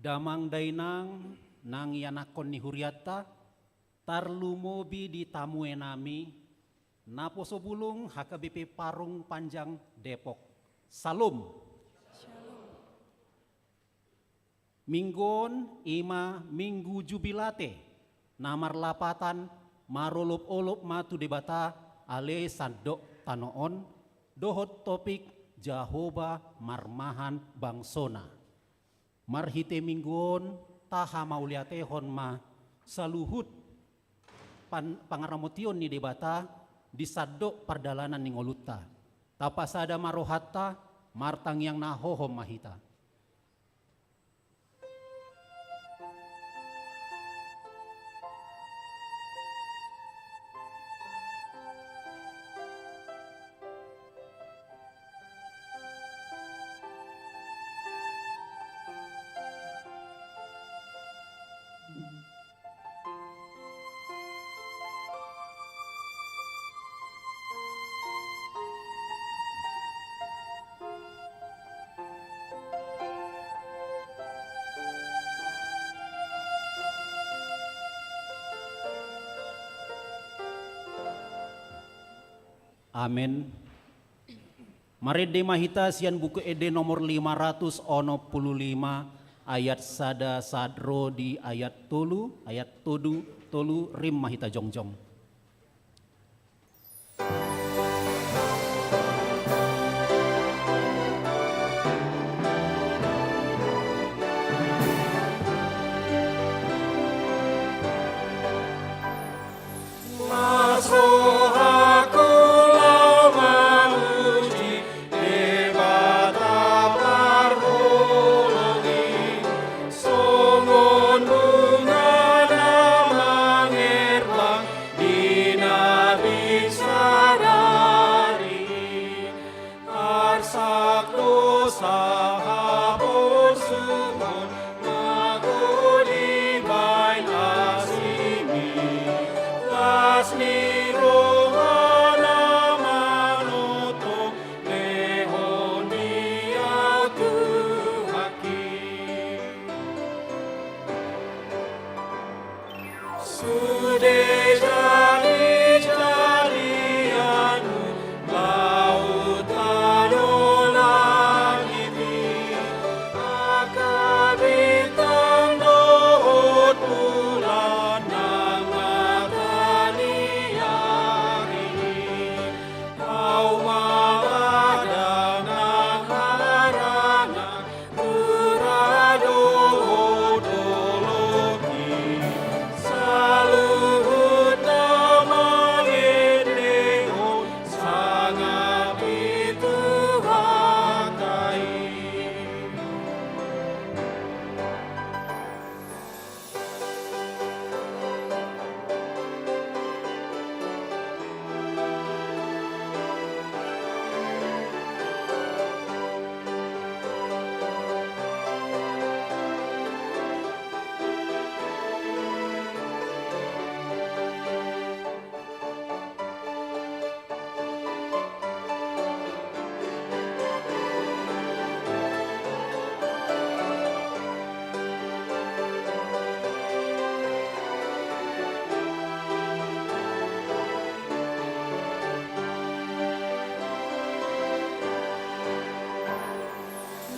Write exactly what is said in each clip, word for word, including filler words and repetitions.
Damang dainang nang ianakhon ni hurianta, tarlumobi di tamuenami, naposo bulung H K B P Parung Panjang Depok. Salom. Minggu on i ma Minggu Jubilate, na marlapatan marolopolop ma tu Debata ale sandok tano on, dohot topik Jahowa marmahan bangsona. Marhite Minggu on, tahamauliatehon ma saluhut pan-, pangaramotion ni Debata di sandok pardalanan ni ngolunta. Tapasada ma rohanta, martangiang na hohom ma hita. Amen. Marende ma hita sian Buku Ende nomor lima ratus onom pulu lima, ayat sada sahat ro di ayat tolu, ayat tolu, tolu, rim ma hita jongjong. Las rohangku laho mamuji Debata parholong i, songon bunga na mangerbang di na binsar ari. Arsak dosa haporsuhon, mago dibaen asimi, las ni roha na manongtong, lehon di ahu Tuhanki. Sude jali-jalianmu, laut tano langit i, angka bintang dohot bulan nang mata ni ari i, hauma ladang nang haranak, Mura dohot dolok i, saluhutna mangendehon sangap ni Tuhanta i.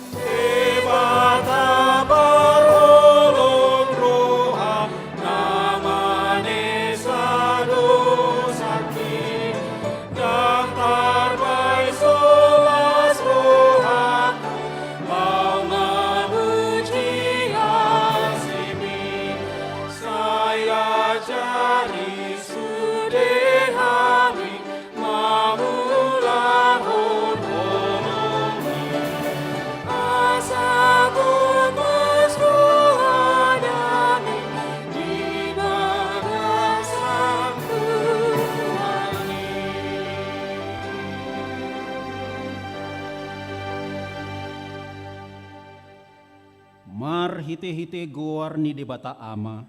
Debata parholong roha, na manesa dosangki, ndang tarbaen so las rohangku laho mamuji asimi. Sai ajari sude hami mamulahon holongmi, asa gomas rohanami di bagasan Tuhan i. Marhitehite goar ni Debata Ama,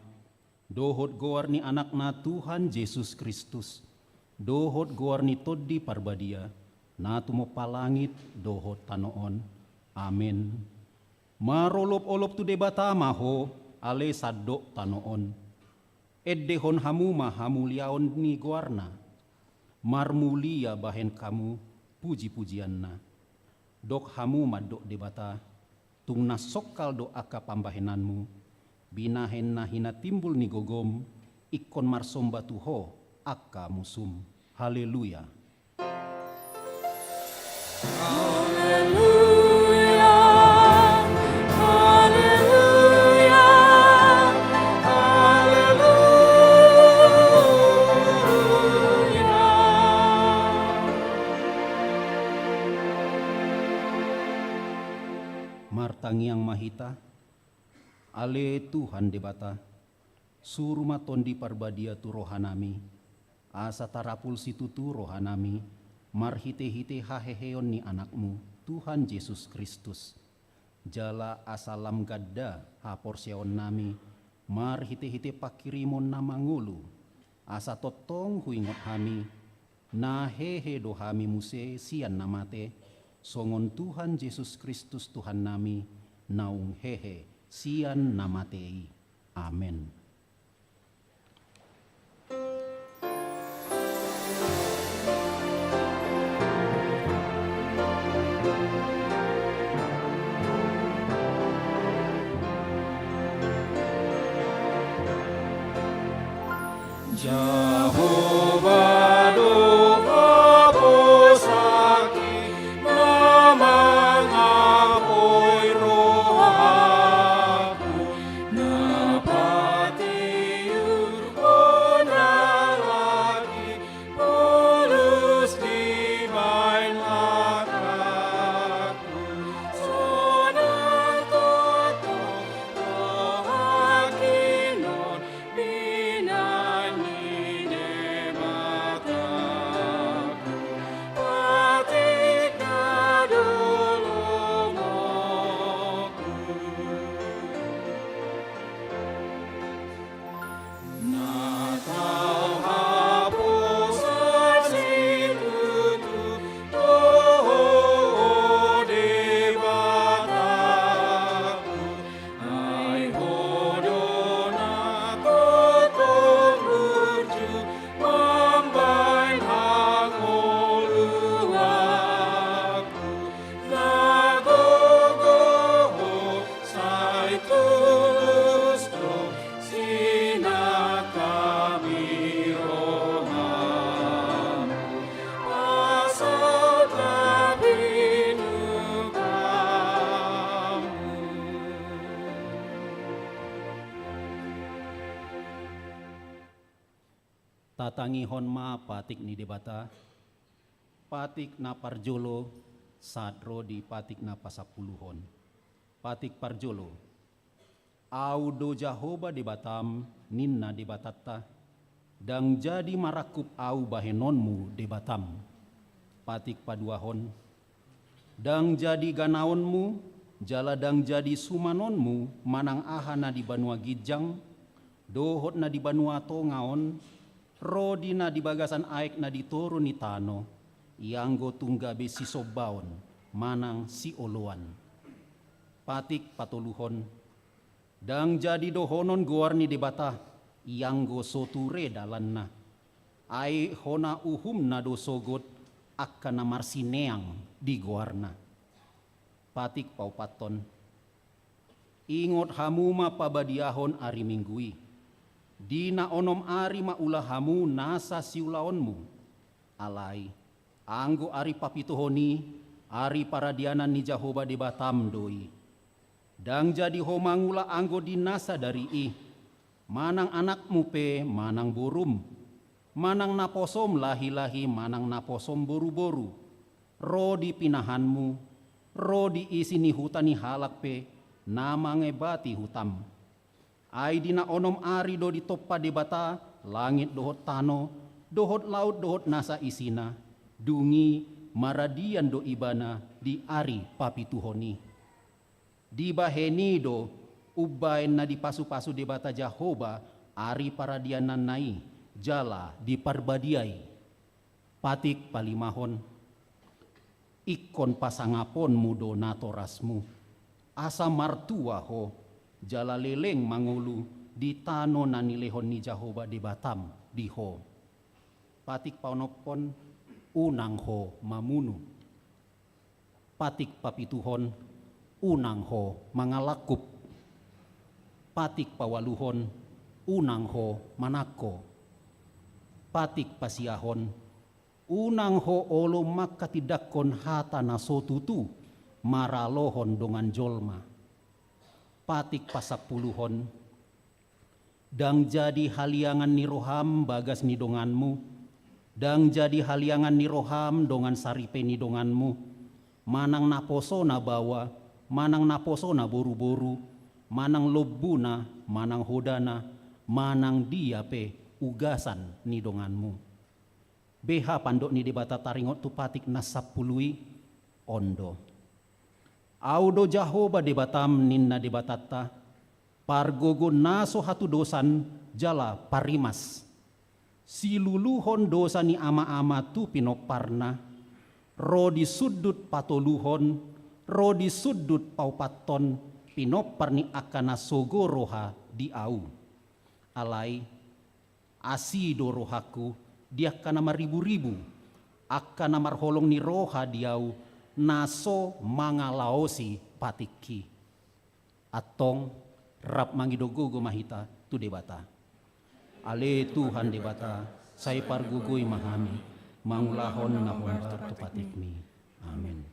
dohot goar ni Anakna Tuhan Jesus Kristus, dohot goar ni Tondi Parbadia, na tumompa langit dohot tano on. Amen. Marolopolop tu Debata ma ho, ale sandok tano on. Endehon hamu ma hamuliaon ni goarna. Marmulia bahen hamu pujipujianna. Dok hamu mandok Debata, tung na songkal do angka pambahenanmu, binahen na hinatimbul ni gogom, ingkon marsomba tu ho angka musum. Haleluya. Haleluya, haleluya, haleluya. Martangiang ma hita. Ale Tuhan Debata, suru ma Tondi Parbadia tu rohanami, asa tarapul situtu rohanami, marhitehite haheheon ni Anakmu, Tuhan Jesus Kristus. Jala asa lam ganda haporseaonnami, marhitehite panghirimon na mangolu, asa tongtong huingot hami, na hehe do hami muse sian na mate, songon Tuhan Jesus Kristus Tuhannami, naung hehe sian na mate i. Amen. Jahowa do haposaki na mangapoi rohaku, na patiur on halak i, polus dibaen langkangku, sonang tongtong rohangki on. Binahen ni Debata, patik na do lomongku. Na tau haposan situtu do ho, o Debataku. Ai Ho do na tongtong burju mambaen hangoluanku, na gogo Ho sai tulus do sinangkap ni rohamu, pasahat hami tu hamu. Tatangihon ma patik ni Debata, patik na parjolo, sahat ro di patik na pasampuluhon. Patik parjolo. Ahu do Jahowa Debatam, ninna Debatanta, ndang jadi marangkup Ahu bahenonmu Debatam. Patik paduahon. Ndang jadi ganaonmu, jala ndang jadi sumanonmu manang aha na di banua ginjang, dohot na di banua tonga on, ro di na di bagasan aek na di toru ni tano, ianggo tung gabe sisombaon manang sioloan. Patik patoluhon. Ndang jadi dohonon goar ni Debata, ianggo so ture dalanna. Ai hona uhumna do sogot angka na marsineang di goarna. Patik paopathon. Ingot hamu ma pabadiahon ari Minggu i. Di na onom ari ma ula hamu nasa siulaonmu. Alai, anggo ari papituhon i, ari paradianan ni Jahowa Debatam do i. Ndang jadi ho mangula anggo di na sadari i, manang anakmu pe manang borum, manang naposom lahilahi manang naposom boruboru, ro di pinahanmu, ro di isi ni huta ni halak pe na mangebati hutam. Ai di na onom ari do ditompa Debata langit dohot tano, dohot laut dohot nasa isina, dung i maradian do Ibana di ari papituhon i. Dibahen i do umbahen na dipasupasu Debata Jahowa ari paradiananna i jala diparbadiai. Patik palimahon. Ingkon pasangaponmu do natorasmu. asa martua ho, jala leleng mangolu di tano na nilehon ni Jahowa Debatam di ho. Patik paonomhon, unang ho mamunu. Patik papituhon, unang ho mangalangkup. Patik paualuhon, unang ho manangko. Patik pasiahon, unang ho olo manghatindanghon hata na so tutu maralohon dongan jolma. Patik pasampuluhon, ndang jadi haliangan ni roham bagas ni donganmu, ndang jadi haliangan ni roham dongan saripe ni donganmu, manang naposona baoa, manang naposona boruboru, manang lombuna, manang hodana, manang dia pe ugasan ni donganmu. Beha pandok ni Debata taringot tu patik na sampulu i? On do: Ahu do Jahowa Debatam, ninna Debatanta, pargogo na so hatudosan jala parimas. Siluluhon dosa ni amaama tu pinomparna, ro di sundut patoluhon, ro di sundut paopathon pinompar ni angka na sogo roha di Ahu. Alai asi do rohangku di angka na marriburibu, angka na marholong ni roha di Ahu, na so mangalaosi patikki. Antong, rap mangido gogo ma hita tu Debata. Ale Tuhan Debata, sai pargogoi ma hami mangulahon na hombar tu patikmi. Amen.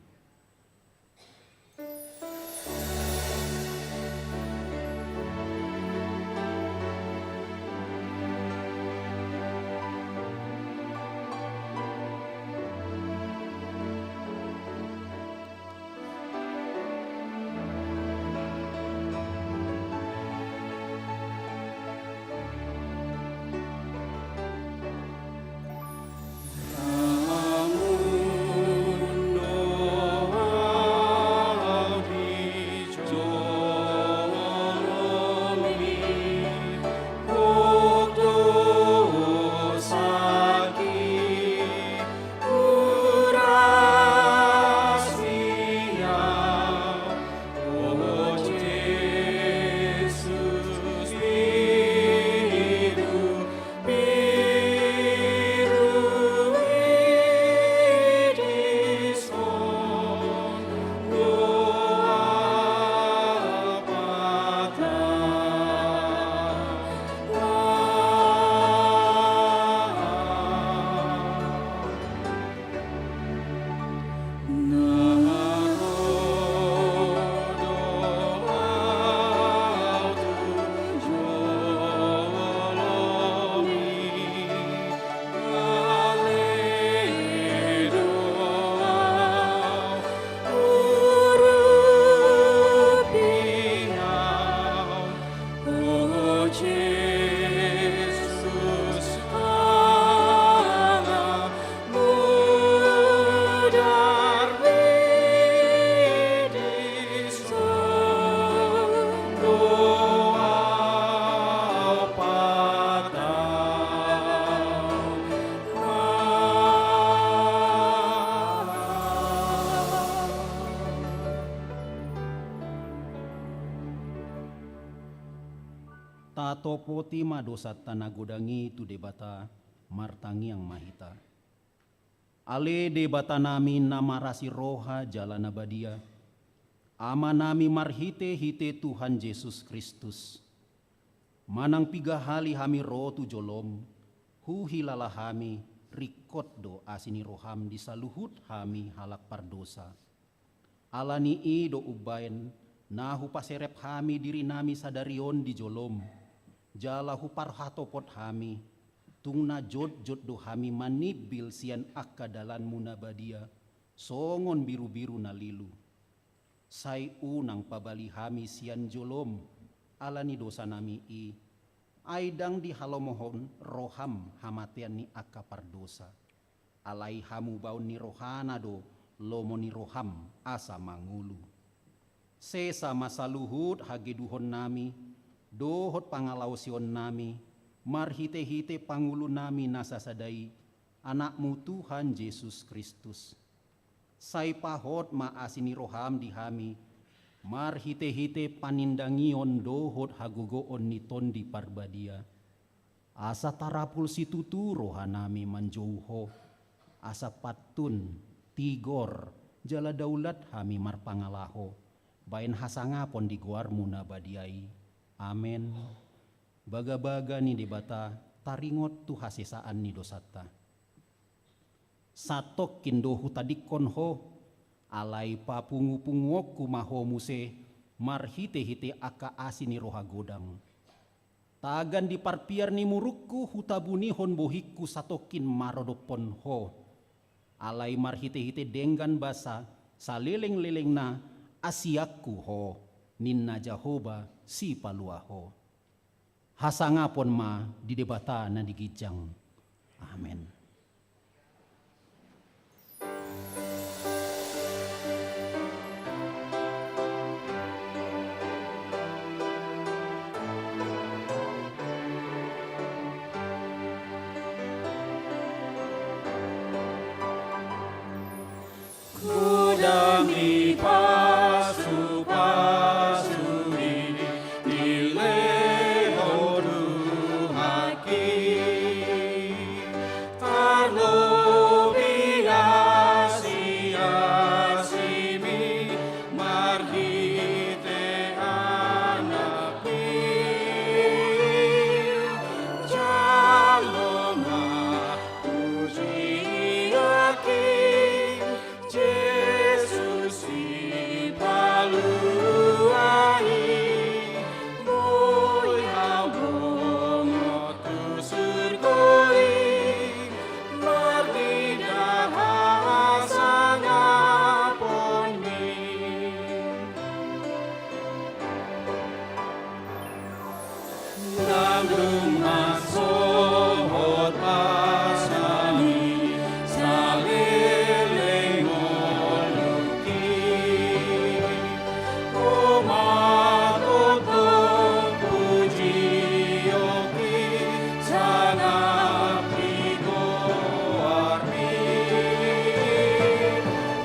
Tatopoti ma dosanta na godang i tu Debata, martangiang ma hita. Ale Debatanami na marasi roha jala na badia, Amanami marhitehite Tuhan Jesus Kristus, manang piga hali hami ro tu jolom, huhilala hami ringkot do asi ni roham di saluhut hami halak pardosa. Ala ni i do umbaen na hupaserep hami dirinami sadari on di jolom, jala huparhatopot hami, tung na jotjot do hami manimbil sian angka dalanmu na badia, songon birubiru na lilu. Sai unang pabali hami sian jolom ala ni dosanami i, ai ndang dihalomohon roham hamatean ni angka pardosa. Alai hamubaon ni rohana do lomo ni roham asa mangolu. Sesa ma saluhut hageduhonnami dohot pangalaosionnami marhitehite Pangulunami na sasada i, Anakmu Tuhan Jesus Kristus. Sai pahot ma asi ni roham di hami, marhite-hite panindangion dohot hagogoon ni Tondi Parbadia, asa tarapul situtu rohanami manjou Ho, asa pantun, tigor, jala daulat hami marpangalaho baen hasangapon di goarMu na badia i. Amen. Bagabaga ni Debata taringot tu hasesaan ni dosanta. Satongkin do hutadingkon Ho, alai papungupunguonku ma Ho muse marhite-hite angka asi ni roha godang. Tagan di parpiar ni murungku hutabunihon bohingku satongkin maradophon Ho. Alai marhite-hite denggan basa saleleng-lelengna asianku Ho, ninna Jahowa Sipalua Ho. Hasangapon ma di Debata na di ginjang. Amen. Godang ni pasupasu i dilehon Tuhangki, tarlobi asiasimi marhite Anakmi. Jalo ma pujianki, Jesus Sipalua i, boi Au bongot tu surgo i, marnida hasangaponmi. Nang dung masohot pasani saleleng ngolungki, Ho ma tongtong pujionki, sangap di goarmi.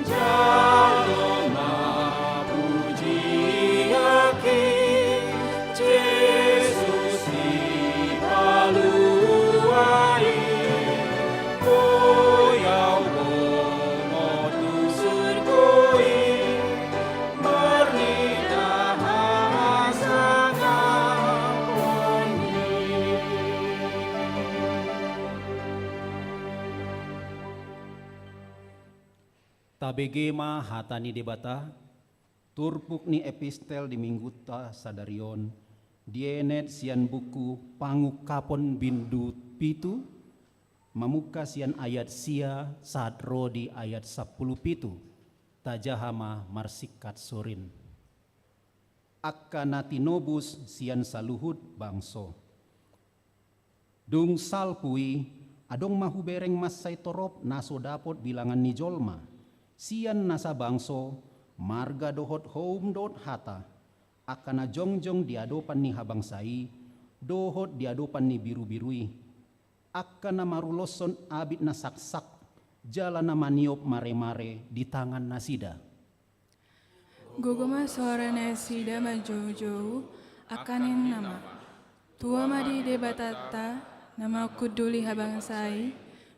Jalo ma pujianki, Jesus Sipalua i, boi Au bongot tu surgo i, marnida hasangaponmi. Tabege ma hata ni Debata. Turpuk ni epistel di Minggunta sadari on dienet sian buku Pangungkapon bindu pitu, mamungka sian ayat sia sahat ro di ayat sampulu pitu. Tajaha ma marsingkat sorin. Angka na tinobus sian saluhut bangso. Dung salpu i, adong ma hubereng mansai torop na so dapot bilangan ni jolma, sian nasa bangso, marga dohot houm dohot hata, angka na jongjong di adopan ni habangsa i, dohot di adopan ni birubiru i, angka na maruloshon abit na saksak, jala na maniop maremare di tangan nasida. Gogo ma soara nasida manjoujou, angka ninna ma: Tua ma di Debatanta, na mangkunduli habangsa i,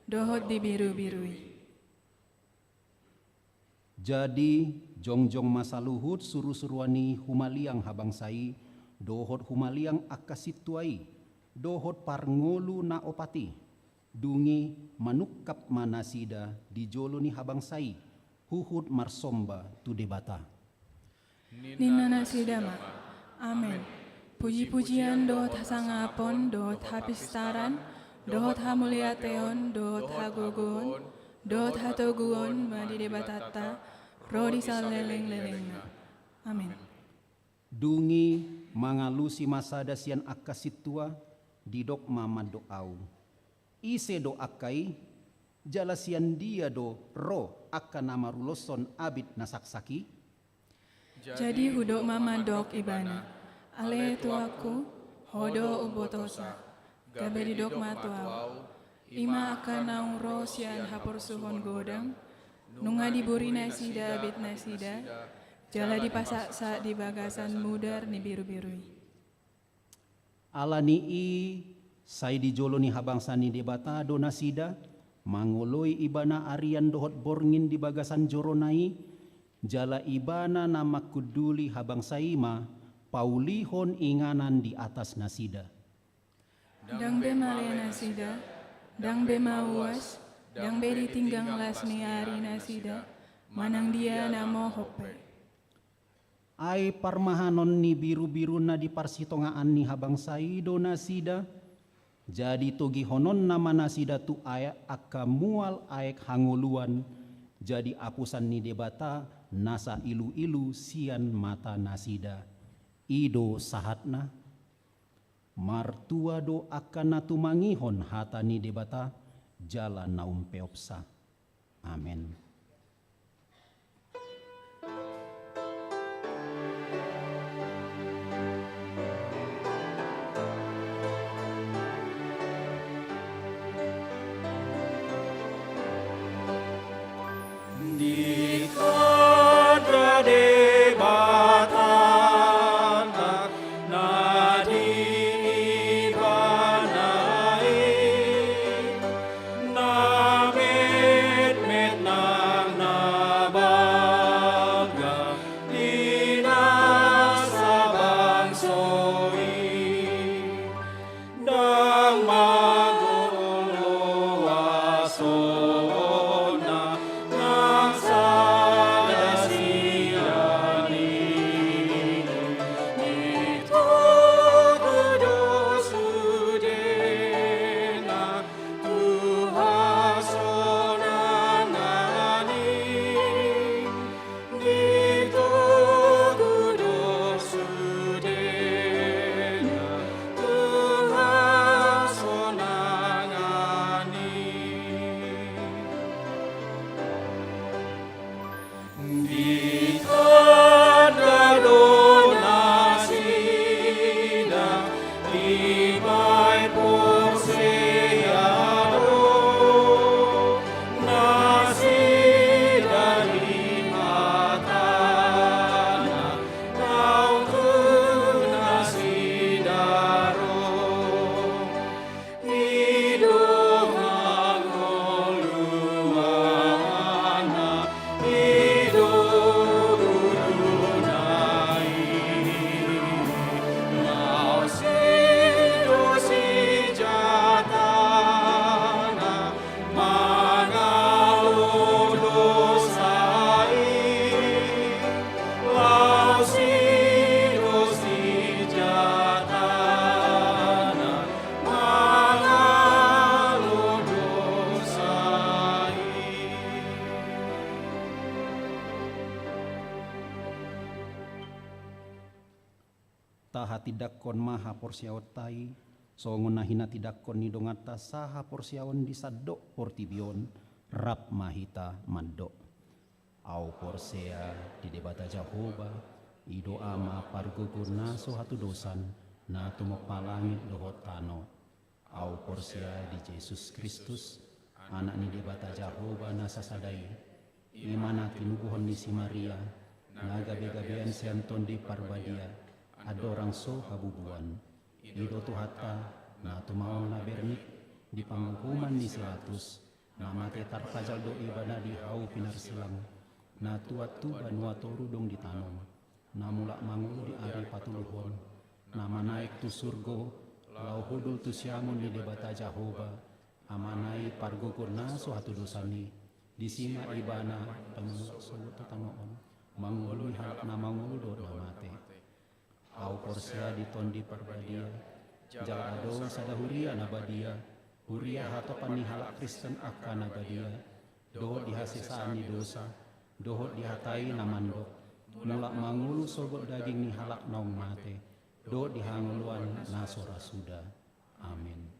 dohot di birubiru i. Jadi, jongjong ma saluhut surusuruan i humaliang habangsa i, dohot humaliang angka sintua i, dohot parngolu na opat i. Dung i manungkap ma nasida di jolo ni habangsa i, huhut marsomba tu Debata. Ninna nasida ma: Amen. Pujipujian dohot hasangapon dohot hapistaran dohot hamuliateon dohot hagogoon dohot hatoguon ma di Debatanta, ro di salelenglelengna. Amen. Dung i mangalusi ma sada sian angka sintua, didok ma mandok ahu: Ise do angka i? Jala sian dia do ro angka na maruloshon abit na saksak i? Jadi hudok ma mandok ibana: Ale tuanku, ho do umbotosa. Gabe didok ma tu ahu: I ma angka naung ro sian haporsuhon godang, nunga diburi nasida abit nasida, Jala dipasaksak di bagasan mudar ni birubiru i. Ala ni i, sai di jolo ni habangsa ni Debata do nasida, mangoloi Ibana arian dohot borngin di bagasan jorona i, jala Ibana na mangkunduli habangsa i ma paulihon inganan di atas nasida. Ndang be male nasida, ndang be mauas, ndang be ditinggang las ni ari nasida, manang dia na mohop pe. Ai parmahanon ni birubiru na di parsitongaan ni habangsa i do nasida, jadi togihononna ma nasida tu aek angka mual aek hangoluan, jadi apusan ni Debata nasa iluilu sian mata nasida. I do sahatna. Martua do angka na tumangihon hata ni Debata jala na umpeopsa. Amen. Di tanda Debata na di Ibana i, na metmet nang na bangga di nasa bangso i. Ndang mangolu hasona nang sada sian i, ditogu do sudena tu hasonangan i. Ditogu do sudena tu hasonangan i. Ditanda do nasida dibaen porsea do nasida di hatana naung tu nasida ro. I do hangoluanna, i do guruna i, laos i do sinjatana mangalo dosa i, laos i do sinjatana mangalo dosa i. Tahatindangkon ma haporseaonta i, songon na hinatindangkon ni donganta sahaporseaon di sandok portibi on, rap ma hita mandok. Ahu porsea di Debata Jahowa, i do Ama pargogo na so hatudosan, na tumompa langit dohot tano. Ahu porsea di Jesus Kristus, Anak ni Debata Jahowa na sasada i, i ma na tinubuhon ni si Maria, na gabegabean sian Tondi Parbadia, andorang so habubuan. I do Tuhanta, na tumaon na bernik di panguhuman ni si Latus, na mate tarpajal do Ibana di hau pinarsilang, na tuat tu banua toru dung ditanom, na mulak mangolu di ari patoluhon, na manaek tu surgo, laho hundul tu siamun ni Debata Jahowa, Amana i pargogo na so hatudosan i, disi ma Ibana paimulak sogot tu tano on, mangoloi halak na mangolu dohot na mate. Ahu porsea di Tondi Parbadia, jala adong sada huria na badia, huria hatopan ni halak Kristen angka na badia, dohot di hasesaan ni dosa, dohot di hata i na mandok, mulak mangolu sogot daging ni halak naung mate, dohot di hangoluan na so ra suda. Amen.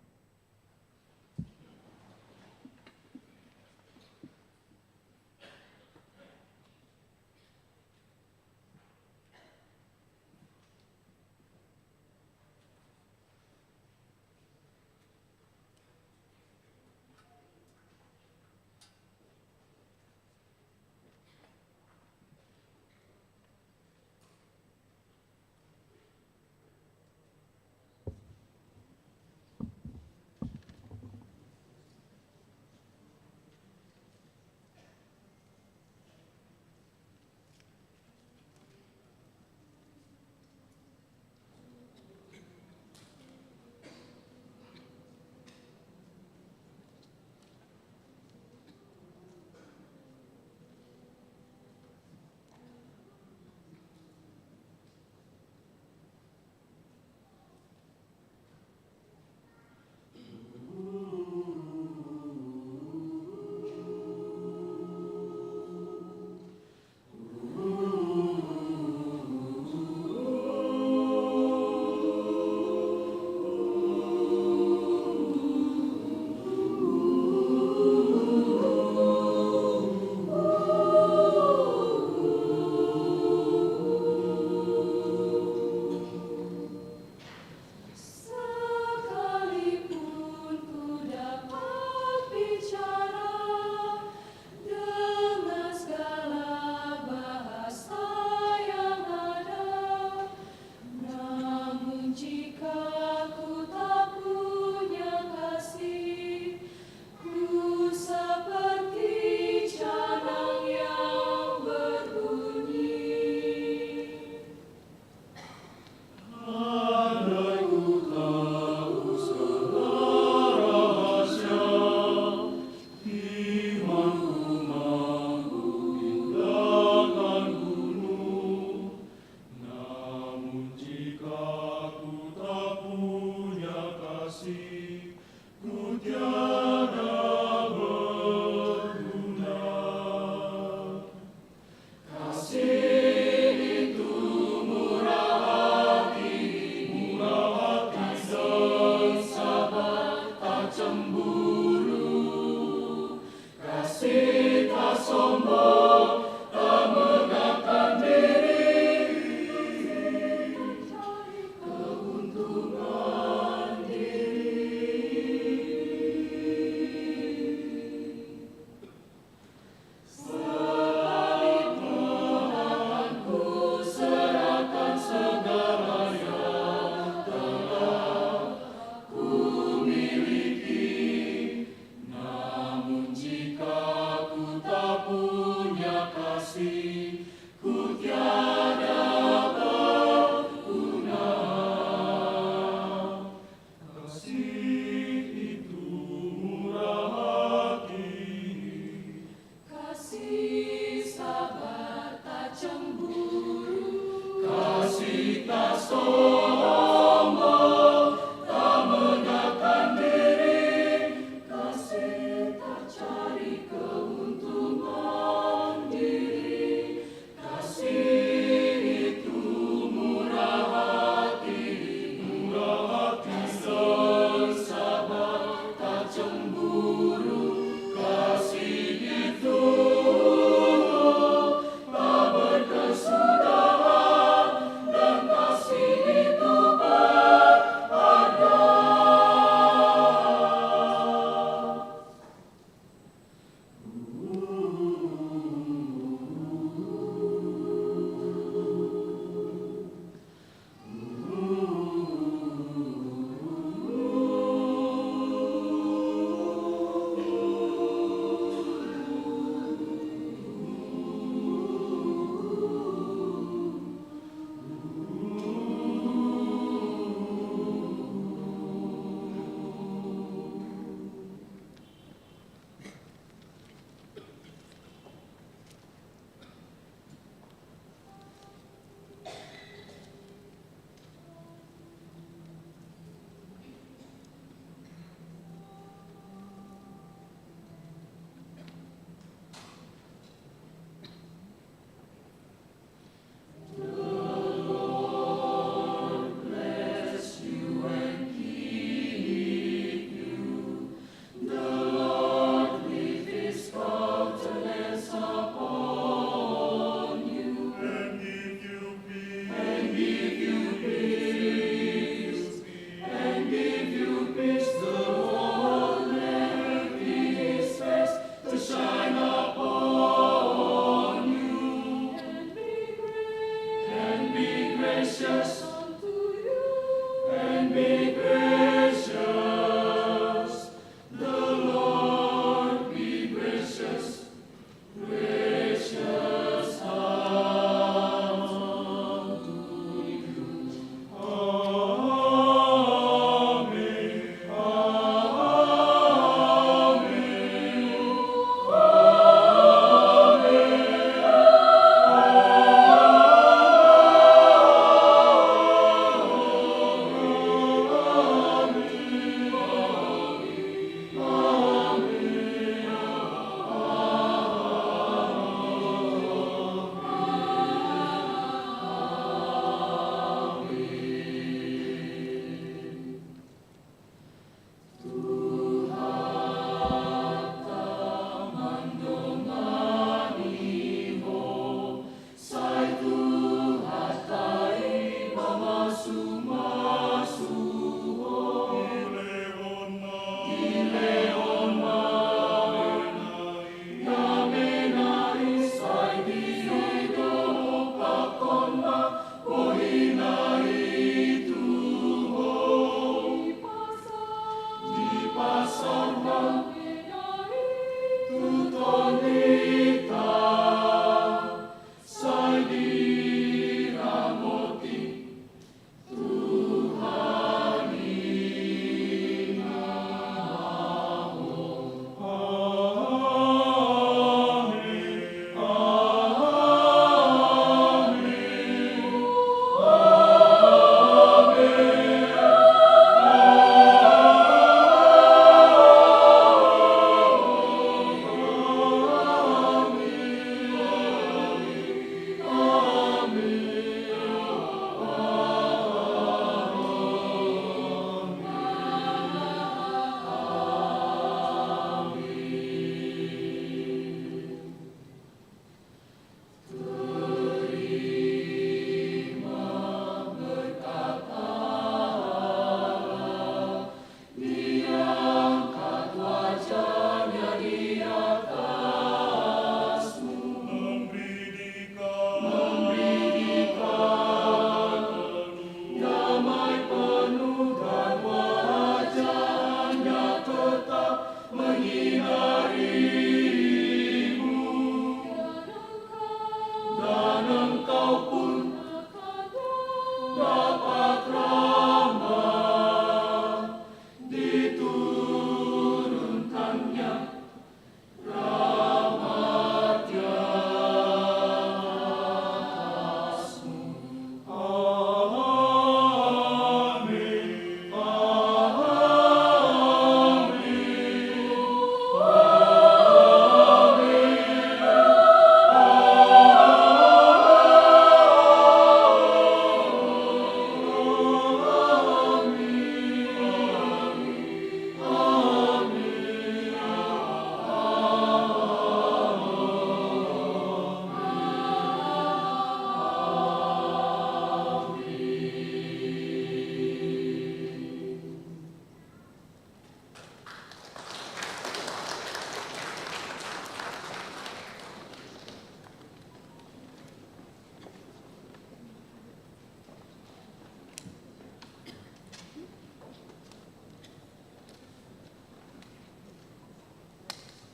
Tiada berguna. Kasih itu murah hati, murah hati dan sabar, tak cemburu. Kasih tak sombong, tak megahkan diri, keuntungan diri. Sekalipun akan kuserahkan segala yang telah kumiliki,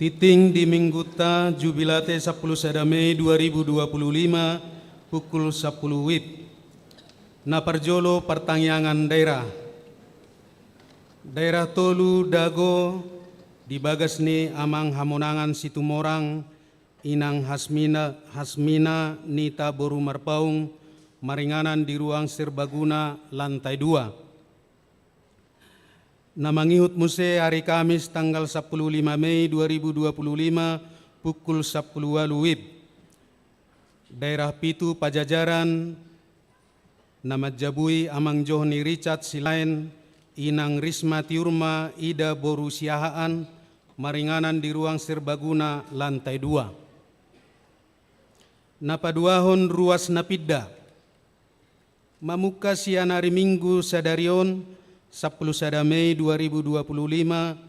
Tingting di Minggunta Jubilate sampulu sada Mei dua ribu dua puluh lima, pukul sampulu wib. Na parjolo, partangiangan daerah. Daerah tolu Dago, di bagas ni Amang Hamonangan Situmorang, Inang Hasmina, Hasmina Nita boru Marpaung, maringanan di ruang serbaguna lantai dua. Na mangihut muse, ari Kamis tanggal sampulu lima Mei dua ribu dua puluh lima, pukul sampulu ualu wib. Daerah pitu Pajajaran, na manjabui Amang Johni Richard Silaen, Inang Risma Tiurma Ida boru Siahaan, maringanan di ruang serbaguna lantai dua. Na paduahon, ruas na pinda. Mamungka sian ari Minggu sadari on, sampulu sada Mei dua ribu dua puluh lima,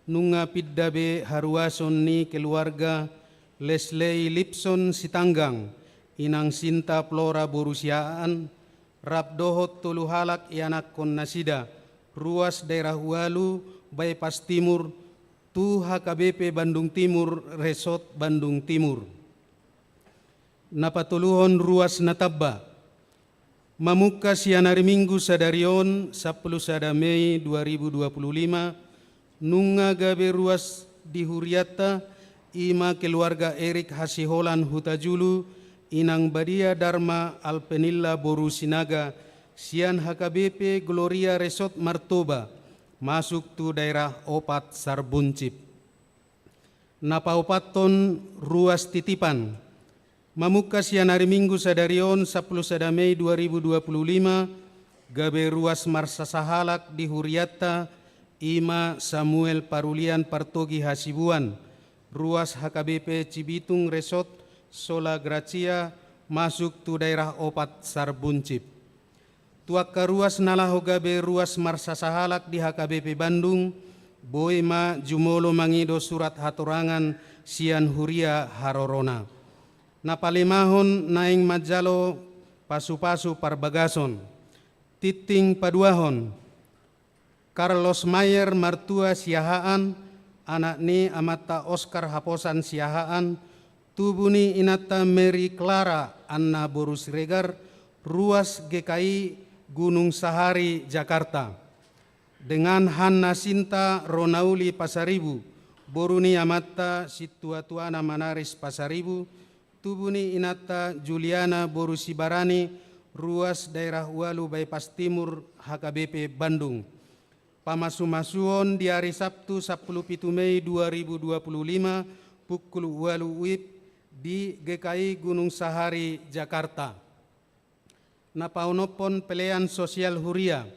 nunga pinda be haruason ni keluarga Lesley Lipson Sitanggang, Inang Sinta Flora boru Siahaan, rap dohot tolu halak ianakhon nasida, ruas daerah ualu Bypass Timur, tu H K B P Bandung Timur, Resort Bandung Timur. Na patoluhon, ruas na tamba. Mamungka sian ari Minggu sadari on, sampulu sada Mei dua ribu dua puluh lima, nunga gabe ruas di hurianta, i ma keluarga Erik Hasiholan Hutajulu, Inang Badia Darma Alpenilla boru Sinaga, sian H K B P Gloria Resort Martoba, masuk tu daerah opat Sarbuncit. Na paopathon, ruas titipan. Mamungka sian ari Minggu sadari on, sampulu sada Mei dua ribu dua puluh lima, gabe ruas marsasahalak di hurianta, i ma Samuel Parulian Partogi Hasibuan, ruas H K B P Cibitung Resort Sola Gracia, masuk tu daerah opat Sarbuncit. Tu angka ruas na laho gabe ruas marsasahalak di H K B P Bandung, boi ma jumolo mangido surat hatorangan sian huria harorona. Na palimahon, naeng manjalo pasupasu parbagason. Tingting paduahon, Carlos Mayer martua Siahaan, anak ni amanta Oskar Haposan Siahaan, tubu ni inanta Mary Clara Anna boru Siregar, ruas G K I Gunung Sahari, Jakarta. Dengan Hanna Sinta Ronauli Pasaribu, boru ni amanta Situatuana Manaris Pasaribu, tubu ni inanta Juliana boru Sibarani, ruas daerah ualu Bypass Timur, H K B P Bandung. Pamasumasuon di ari Sabtu, sampulu pitu Mei dua ribu dua puluh lima, pukul ualu wib, di G K I Gunung Sahari, Jakarta. Na paonomhon, pelean sosial huria.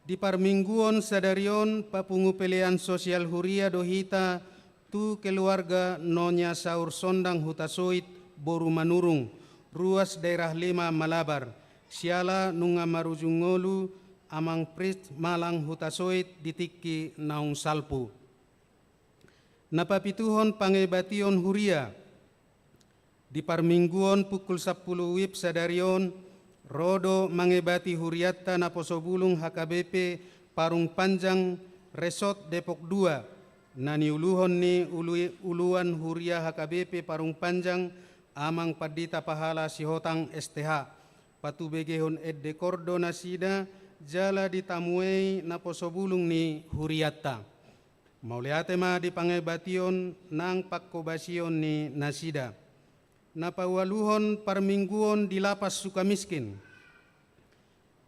Di parmingguon sadari on, papungu pelean sosial huria do hita tu keluarga Nonya Saur Sondang Hutasoit boru Manurung, ruas daerah lima Malabar, siala nunga marujung ngolu Amang Prit Malang Hutasoit di tingki naung salpu. Na papituhon, pangebation huria. Di parmingguon pukul sampulu wib sadari on, ro do mangebati hurianta naposo bulung H K B P Parung Panjang Resort Depok dua, na niuluhon ni ulu-, uluan huria H K B P Parung Panjang, Amang Pandita Pahala Sihotang, S T H, patubegehon ende kor do nasida jala ditamuei naposobulung ni hurianta. Mauliate ma di pangebation nang pangkobasion ni nasida. Na paualuhon parmingguon di Lapas Sukamiskin.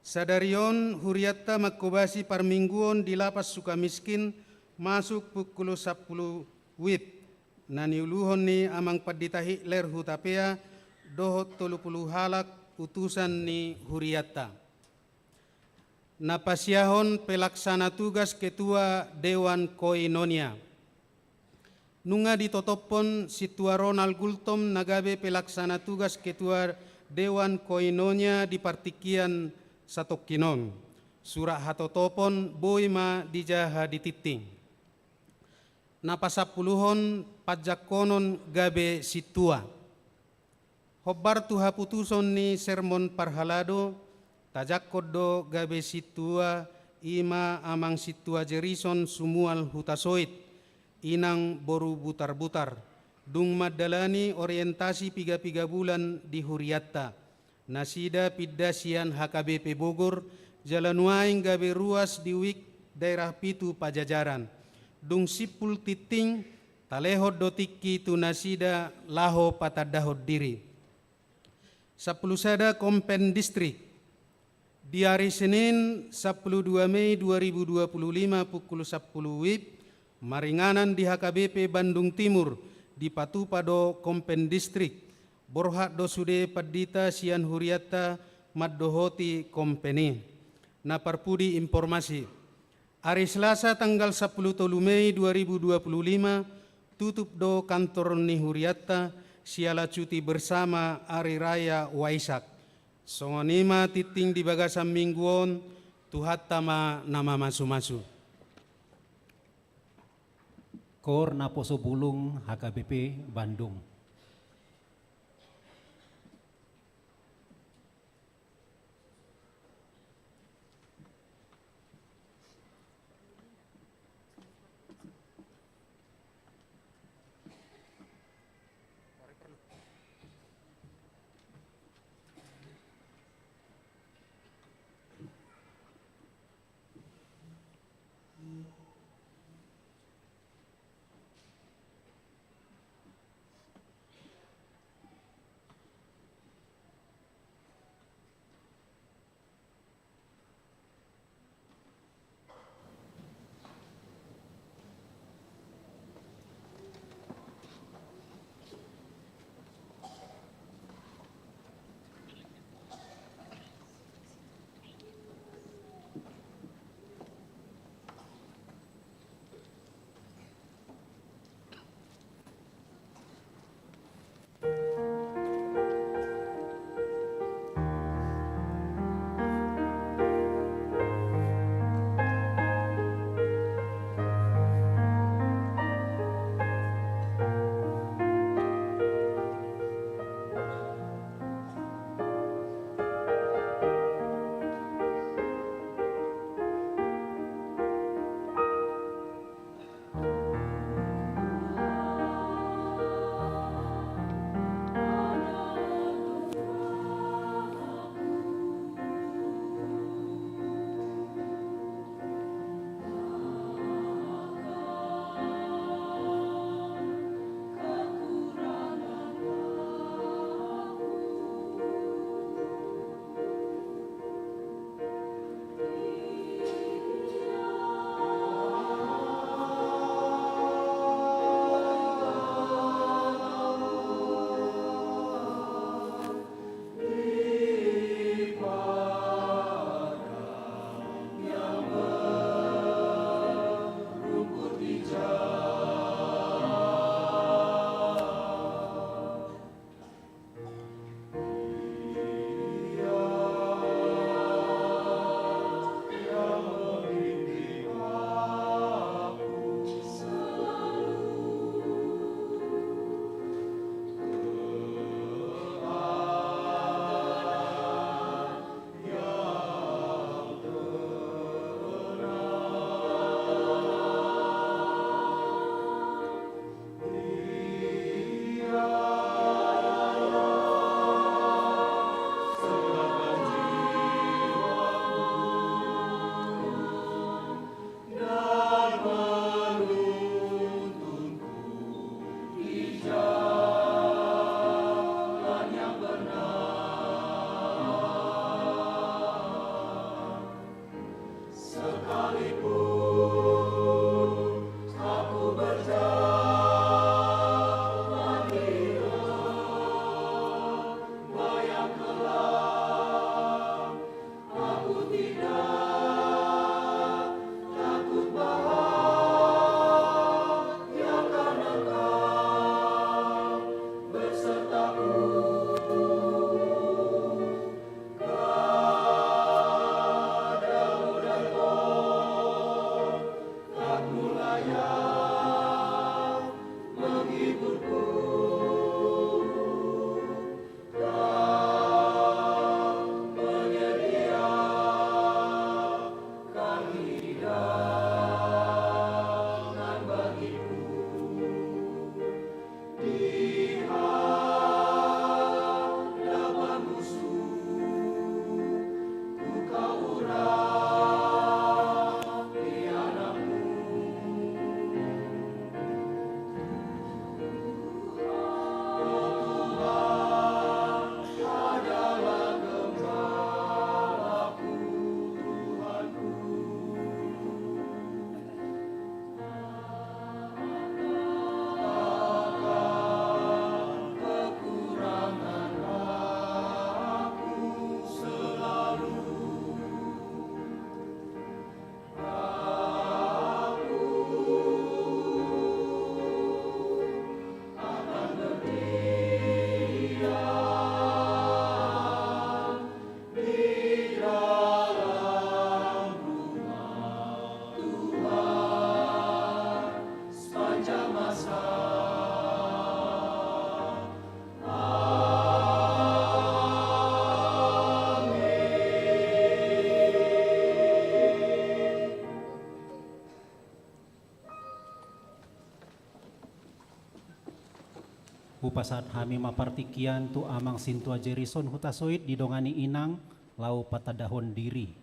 Sadari on hurianta mangkobasi parmingguon di Lapas Sukamiskin masuk pukul sampulu wib, na niuluhon ni Amang Pandita Hitler Hutapea dohot tolu pulu halak utusan ni hurianta. Na pasiahon pelaksana tugas ketua Dewan Koinonia. Nunga ditotophon Sintua Ronald Gultom na gabe pelaksana tugas ketua Dewan Koinonia di partingkian satongkin on. Surat hatotopon boi ma dijaha di tingting. Na pasampuluhon panjangkonon gabe sintua. Hombar tu haputuson ni sermon parhalado, tajangkon do gabe sintua, i ma Amang Sintua Jerison Sumual Hutasoit, inang boru Butarbutar, dung mandalani orientasi piga-piga bulan di hurianta. Nasida pinda sian H K B P Bogor, jala nuaeng gabe ruas di wik daerah pitu Pajajaran. Dung simpul tingting, talehon do tingki tu nasida laho patandahon diri. Sampulu sada Kompen Distrik. Di ari Senin, sampulu dua Mei dua ribu dua pulu lima, pukul sampulu wib, maringanan di H K B P Bandung Timur, dipatupa do Kompen Distrik. Borhat do sude pandita sian hurianta mandohoti kompen i. Na parpudi informasi. Ari Selasa tanggal sampulu tolu Mei dua ribu dua pulu lima, tutup do kantor ni hurianta siala cuti bersama ari raya Waisak. Songon i ma tingting di bagasan minggu on, Tuhanta ma na mamasu-masu. Kor Naposobulung H K B P Bandung. Hupasahat hami ma partingkian tu Amang Sintua Jerison Hutasoit didongani inang laho patandahon diri.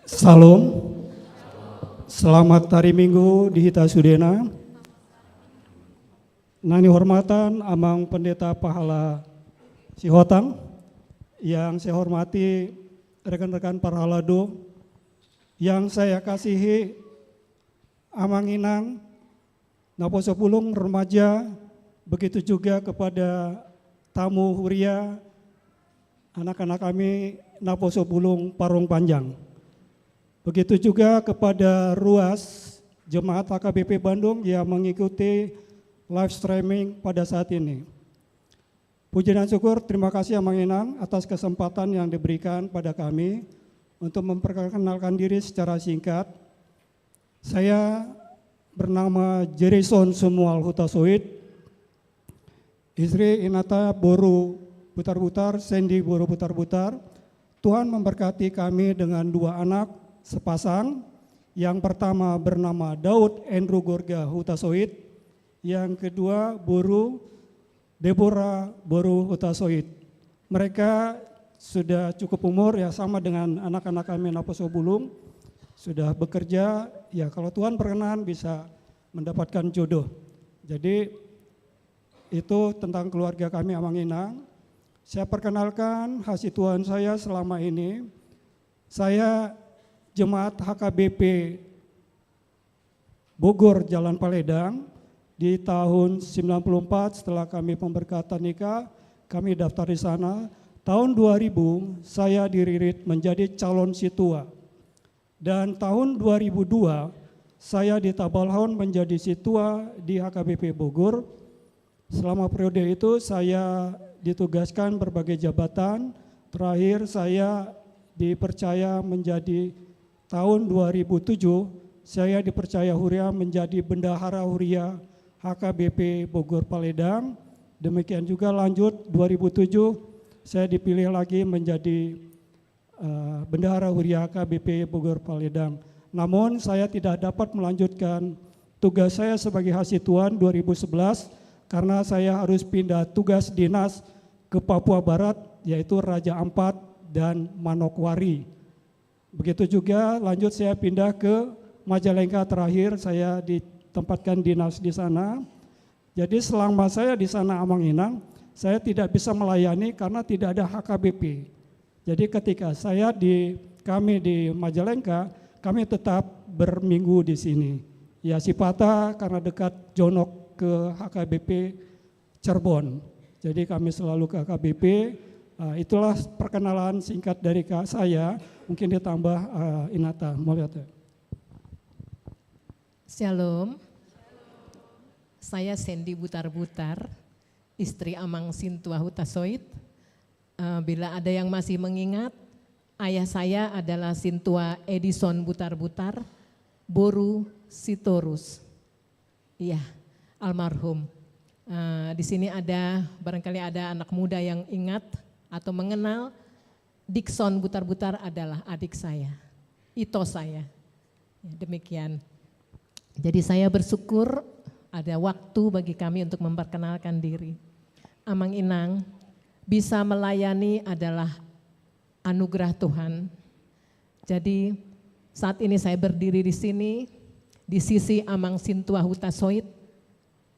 Syalom. Selamat hari Minggu di hita sudena. Na nihormatan Amang Pendeta Pahala Sihotang, yang saya hormati rekan-rekan parhalado, yang saya kasihi Amang Inang, Naposobulung remaja, begitu juga kepada tamu huria, anak-anak kami Naposobulung Parung Panjang. Begitu juga kepada ruas jemaat H K B P Bandung yang mengikuti live streaming pada saat ini. Puji dan syukur, terima kasih Amang Inang atas kesempatan yang diberikan pada kami untuk memperkenalkan diri secara singkat. Saya bernama Jerison Sumual Hutasoit, istri Inata boru Butarbutar, Sendi boru Butarbutar. Tuhan memberkati kami dengan dua anak sepasang. Yang pertama bernama Daud Andrew Gorga Hutasoit, yang kedua boru Deborah boru Hutasoit. Mereka sudah cukup umur, ya, sama dengan anak-anak kami Naposobulung, sudah bekerja, ya, kalau Tuhan berkenan bisa mendapatkan jodoh. Jadi itu tentang keluarga kami Amang Inang. Saya perkenalkan hasituan saya selama ini. Saya jemaat H K B P Bogor, Jalan Paledang. Di tahun sembilan puluh empat, setelah kami pemberkatan nikah, kami daftar di sana. Tahun dua ribu, saya diririt menjadi calon sintua. Dan tahun dua ribu dua, saya ditabalhon menjadi sintua di H K B P Bogor. Selama periode itu, saya ditugaskan berbagai jabatan. Terakhir, saya dipercaya menjadi tahun dua ribu tujuh, saya dipercaya huria menjadi bendahara huria H K B P Bogor Paledang. Demikian juga lanjut dua ribu tujuh, saya dipilih lagi menjadi, eh, bendahara huria H K B P Bogor Paledang. Namun, saya tidak dapat melanjutkan tugas saya sebagai hasituan dua ribu sebelas karena saya harus pindah tugas dinas ke Papua Barat, yaitu Raja Ampat dan Manokwari. Begitu juga lanjut saya pindah ke Majalengka, terakhir saya ditempatkan dinas di sana. Jadi selama saya di sana, Amang Inang, saya tidak bisa melayani karena tidak ada H K B P. Jadi ketika saya di, kami di Majalengka, kami tetap berminggu di sini. Ya, sipata karena dekat Jonok ke H K B P Cirebon. Jadi kami selalu ke H K B P. Ah, itulah perkenalan singkat dari ka-, saya. Mungkin ditambah, ah, Inata. Mauliate. Shalom. Saya Sendi Butarbutar, istri Amang Sintua Hutasoit. Eh, bila ada yang masih mengingat, ayah saya adalah Sintua Edison Butarbutar, boru Sitorus. Iya, almarhum. Eh, di sini ada, barangkali ada anak muda yang ingat atau mengenal, Dickson Butarbutar adalah adik saya, ito saya. Ya, demikian. Jadi saya bersyukur ada waktu bagi kami untuk memperkenalkan diri. Amang Inang, bisa melayani adalah anugerah Tuhan. Jadi saat ini saya berdiri di sini, di sisi Amang Sintua Hutasoit,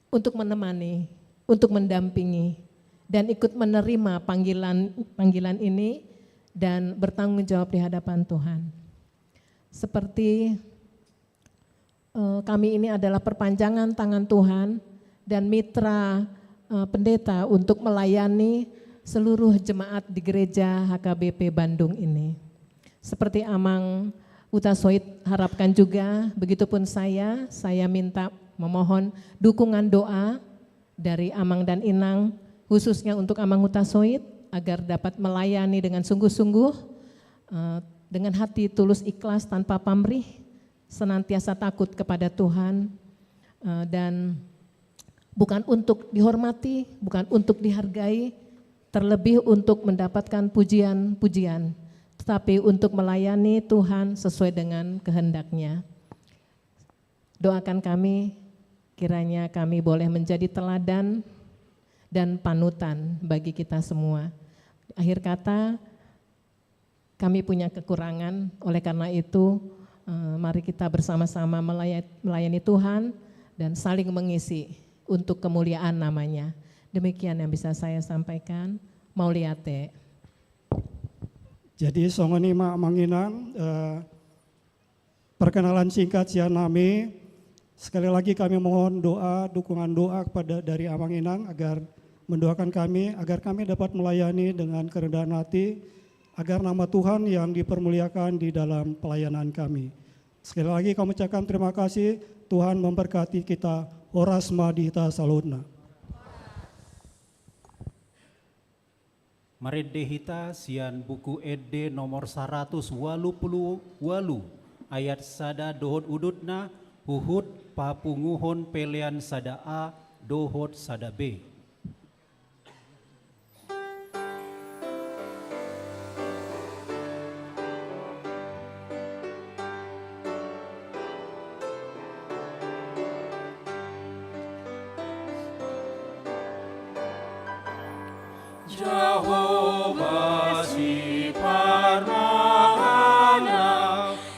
untuk menemani, untuk mendampingi, dan ikut menerima panggilan, panggilan ini dan bertanggung jawab di hadapan Tuhan. Seperti, eh, kami ini adalah perpanjangan tangan Tuhan dan mitra, eh, pendeta untuk melayani seluruh jemaat di gereja H K B P Bandung ini. Seperti Amang Hutasoit harapkan juga, begitupun saya, saya minta memohon dukungan doa dari Amang dan Inang, khususnya untuk Amang Hutasoit, agar dapat melayani dengan sungguh-sungguh, eh, dengan hati tulus ikhlas tanpa pamrih, senantiasa takut kepada Tuhan, eh, dan bukan untuk dihormati, bukan untuk dihargai, terlebih untuk mendapatkan pujian-pujian, tetapi untuk melayani Tuhan sesuai dengan kehendak-Nya. Doakan kami, kiranya kami boleh menjadi teladan dan panutan bagi kita semua. Akhir kata, kami punya kekurangan, oleh karena itu, eh, mari kita bersama-sama melaya-, melayani Tuhan dan saling mengisi untuk kemuliaan nama-Nya. Demikian yang bisa saya sampaikan. Mauliate. Jadi, songon i ma Amang Inang, eh, perkenalan singkat sian nami. Sekali lagi kami mohon doa, dukungan doa kepada, dari Amang Inang agar mendoakan kami, agar kami dapat melayani dengan kerendahan hati, agar nama Tuhan yang dipermuliakan di dalam pelayanan kami. Sekali lagi kami ucapkan terima kasih, Tuhan memberkati kita, horas ma di hita saluhutna. Marende hita sian Buku Ende nomor saratus ualu pulu ualu, ayat sada dohot udutna, huhut papunguhon pelean sada A dohot sada B. Jahowa siparmahanna,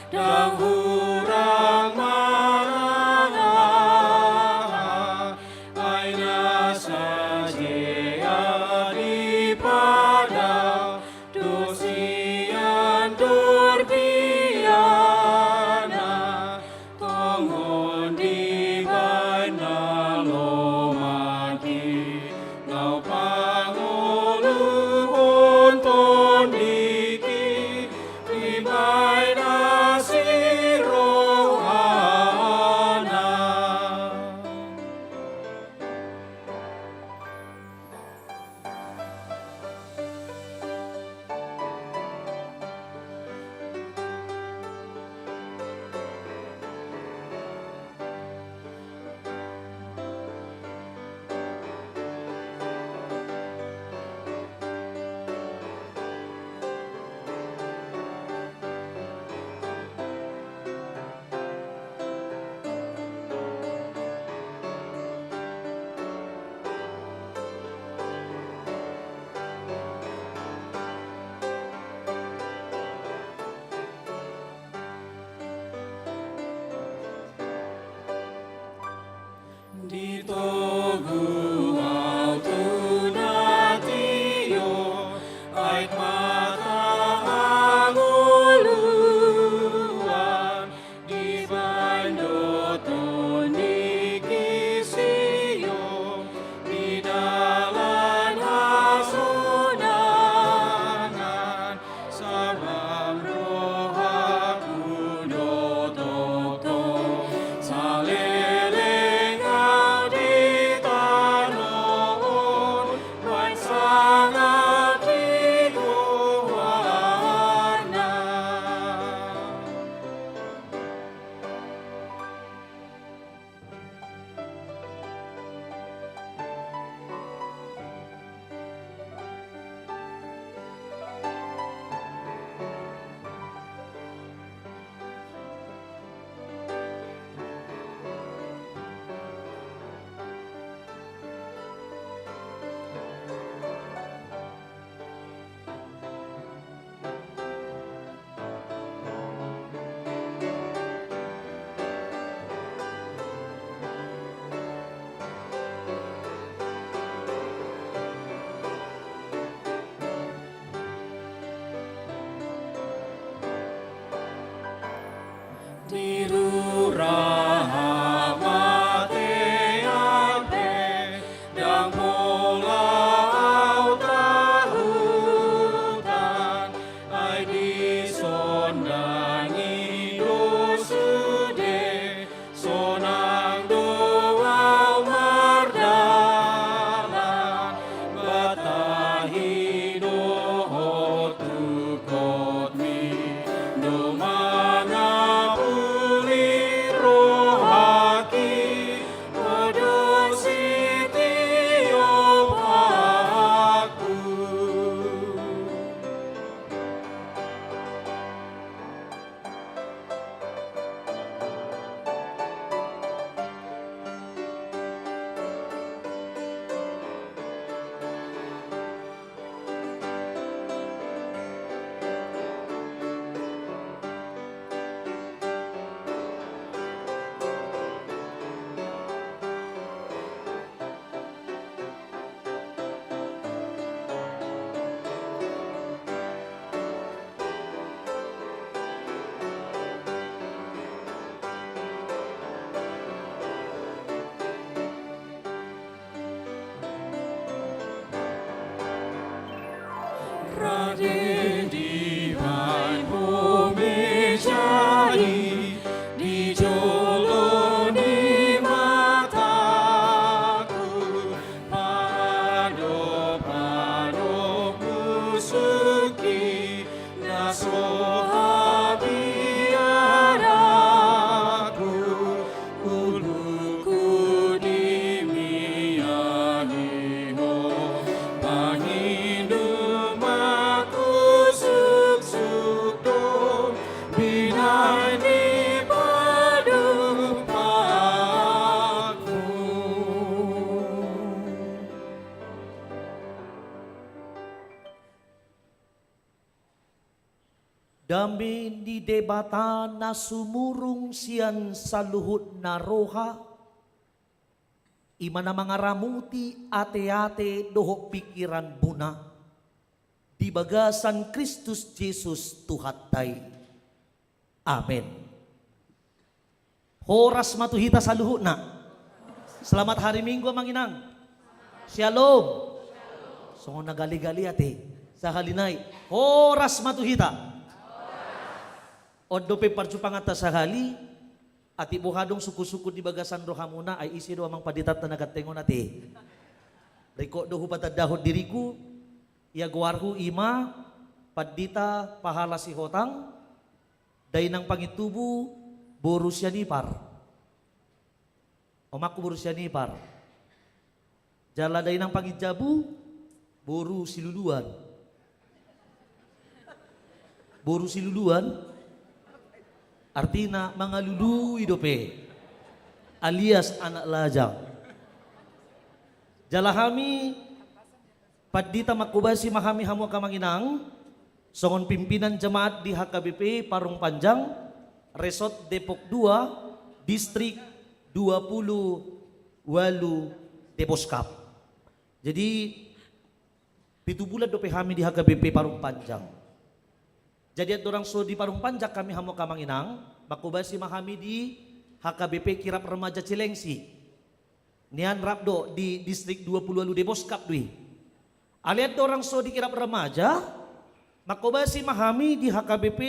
ndang hurang manang aha, ai na sajea di padang do sian turpukna, tongon dibahen na lomak i, laho pangoluhon tondingki, dibahen asi rohana. Dame ni Debata na sumurung sian saluhutna roha, i ma na mangaramuti ateate dohot pingkiranmuna di bagasan Kristus Jesus Tuhanta i. Amen. Horas ma tu hita saluhutna. Selamat hari Minggu, Amang Inang. Shalom. Songon na galegale ate. Sahali nai. Horas ma tu hita. On dope parjumpanganta sahali. Atik boha adong sungkun-sungkun di bagasan rohamuna, ai ise do amang panditanta na ganteng on ate. Ringkot do hupatandahon diriku, ia goarhu i ma Pandita Pahala Sihotang, dainang Pangintubu, boru Sianipar. Omakku boru Sianipar. Jala dainang Panginjabu, boru Siluluan. Boru Siluluan, artina mangalului dope, alias anak lajang. Jala hami, Pandita, mangkobasi ma hami hamu angka amang inang, songon pimpinan jemaat di H K B P Parung Panjang, Resort Depok dua, Distrik dua puluh walu Deboskap. Jadi, pitu bulan dope hami di H K B P Parung Panjang. Jadi, andorang so di Parung Panjang hami hamu angka amang inang, mangkobasi ma hami di H K B P Kirab Remaja Cilengsi. Nian rap do di Distrik dua puluh walu Deboskap do i. Alai andorang so di Kirab Remaja, mangkobasi ma hami di H K B P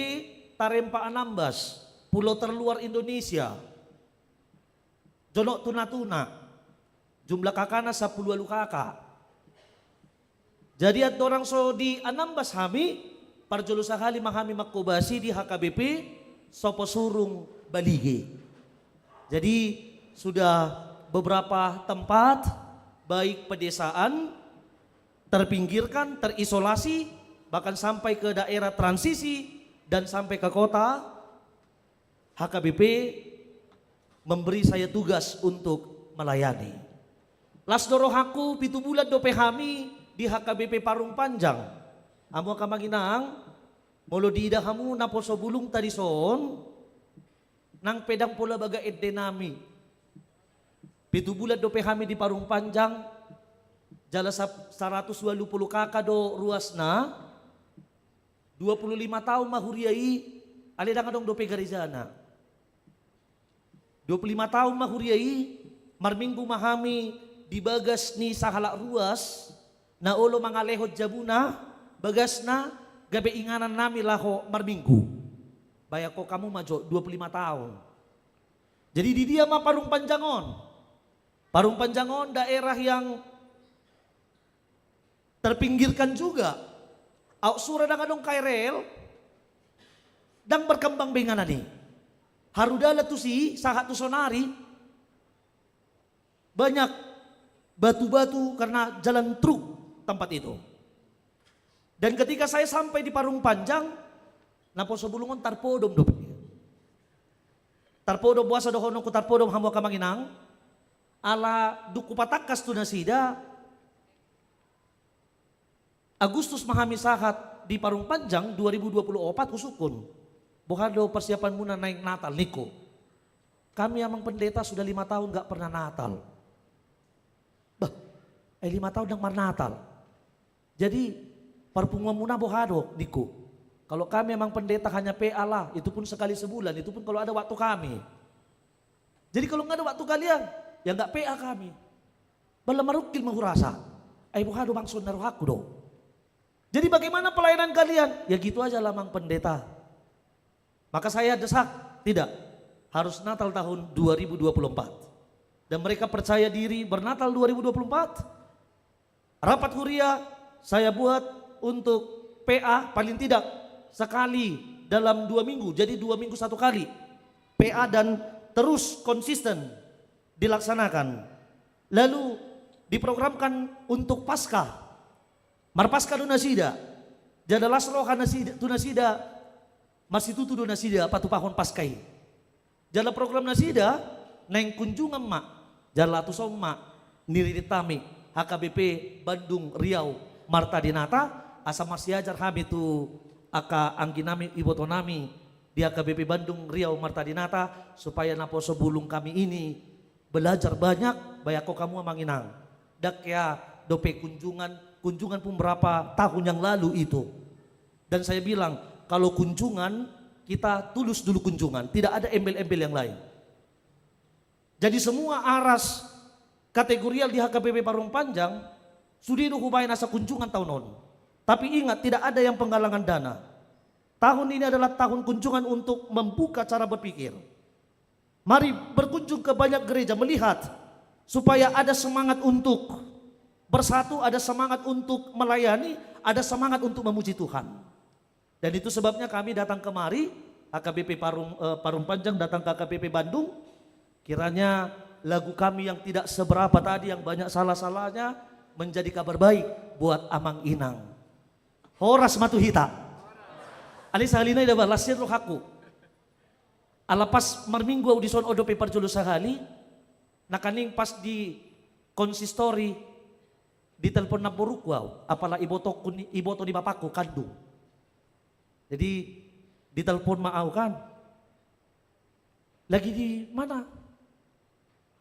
Tarempa Anambas, pulau terluar Indonesia. Jonok tu Natuna, jumlah K K-na sampulu walu K K. Jadi andorang so di Anambas hami, parjolo sahali ma hami mangkobasi di H K B P Soposurung Balige. Jadi sudah beberapa tempat, baik pedesaan, terpinggirkan, terisolasi, bahkan sampai ke daerah transisi dan sampai ke kota, H K B P memberi saya tugas untuk melayani. Las do rohangku, pitu bulan dope hami di H K B P Parung Panjang. Hamu angka amang inang, molo diida hamu naposo bulungta dison, nang pe ndang pola baga ende nami. Pitu bulan dope hami di Parung Panjang, jala sa-, saratus walu pulu K K do ruasna, dua pulu lima taon ma huria i, alai ndang adong dope garejana. Dua pulu lima taon ma huria i, marminggu ma hami di bagas ni sahalak ruas, na olo mangalehon jabuna, bagasna, gabe inganan nami laho marminggu. Bayangkon hamu ma jo, dua pulu lima taon. Jadi di dia ma Parung Panjang on? Parung Panjang on daerah yang terpinggirkan juga. Aut sura ndang adong K R L, ndang berkembang be inganan i. Harudala tusi, sahat tu sonari, banyak batu-batu karena jalan truk tempat itu. Dan ketika saya sampai di Parung Panjang, naposo bulung on tarpodom dope. Tarpodom, boasa dohononku tarpodom hamu angka amang inang? Ala dung hupatangkas tu nasida, Agustus ma hami sahat di Parung Panjang dua ribu dua puluh opat, husungkun, "Boha do persiapanmuna naeng Natal?" ningku. "Kami, Amang Pendeta, sudah lima tahun nggak pernah Natal." "Bah, eh, lima tahun ndang marnatal. Jadi, parpunguanmuna boha do?" ningku. "Kalau kami, Amang Pendeta, hanya P A lah, itu pun sekali sebulan, itu pun kalau ada waktu kami." Jadi kalau nggak ada waktu kalian, ya nggak P A kami. Bala marungkil ma hurasa. Ai boha do bangso na rohangku do. Jadi bagaimana pelayanan kalian? Ya gitu aja lah, Mang Pendeta. Maka saya desak, tidak. Harus Natal tahun dua ribu dua puluh empat. Dan mereka percaya diri bernatal dua ribu dua puluh empat. Rapat huria saya buat untuk P A paling tidak sekali dalam dua minggu, jadi dua minggu satu kali P A dan terus konsisten dilaksanakan. Lalu diprogramkan untuk Paskah, marpaskah do nasida, jala las roha nasida, tu nasida, marsitutu do nasida patupahon Paskah i. Jala program nasida, naeng kunjungan ma, jala tuson ma niririt hami H K B P Bandung Riau Marta Dinata, asa marsiajar hami tu angka angginami, ibotonami di H K B P Bandung, Riau, Marta Dinata, supaya naposo bulung kami ini belajar banyak, bayangko hamu amang inang. Ndang hea dope kunjungan, kunjungan pun berapa tahun yang lalu itu. Dan saya bilang, kalau kunjungan, kita tulus dulu kunjungan, tidak ada embel-embel yang lain. Jadi semua aras kategorial di H K B P Parung Panjang sudah do hubaen asa kunjungan tahun on. Tapi ingat, tidak ada yang penggalangan dana. Tahun ini adalah tahun kunjungan untuk membuka cara berpikir. Mari berkunjung ke banyak gereja, melihat supaya ada semangat untuk bersatu, ada semangat untuk melayani, ada semangat untuk memuji Tuhan. Dan itu sebabnya kami datang kemari, H K B P Parung, eh, Parung Panjang datang ke H K B P Bandung. Kiranya lagu kami yang tidak seberapa tadi, yang banyak salah-salahnya, menjadi kabar baik buat amang inang. Horas ma tu hita. Alai sahali nai da ba, las sian rohangku. Ala pas marminggu au dison, on dope parjolo sahali, nangkaning pas di konsistori, ditelepon namborungku au, apala ibotongku ni, iboto ni bapakku kandung. Jadi ditelepon ma au kan. Lagi di mana?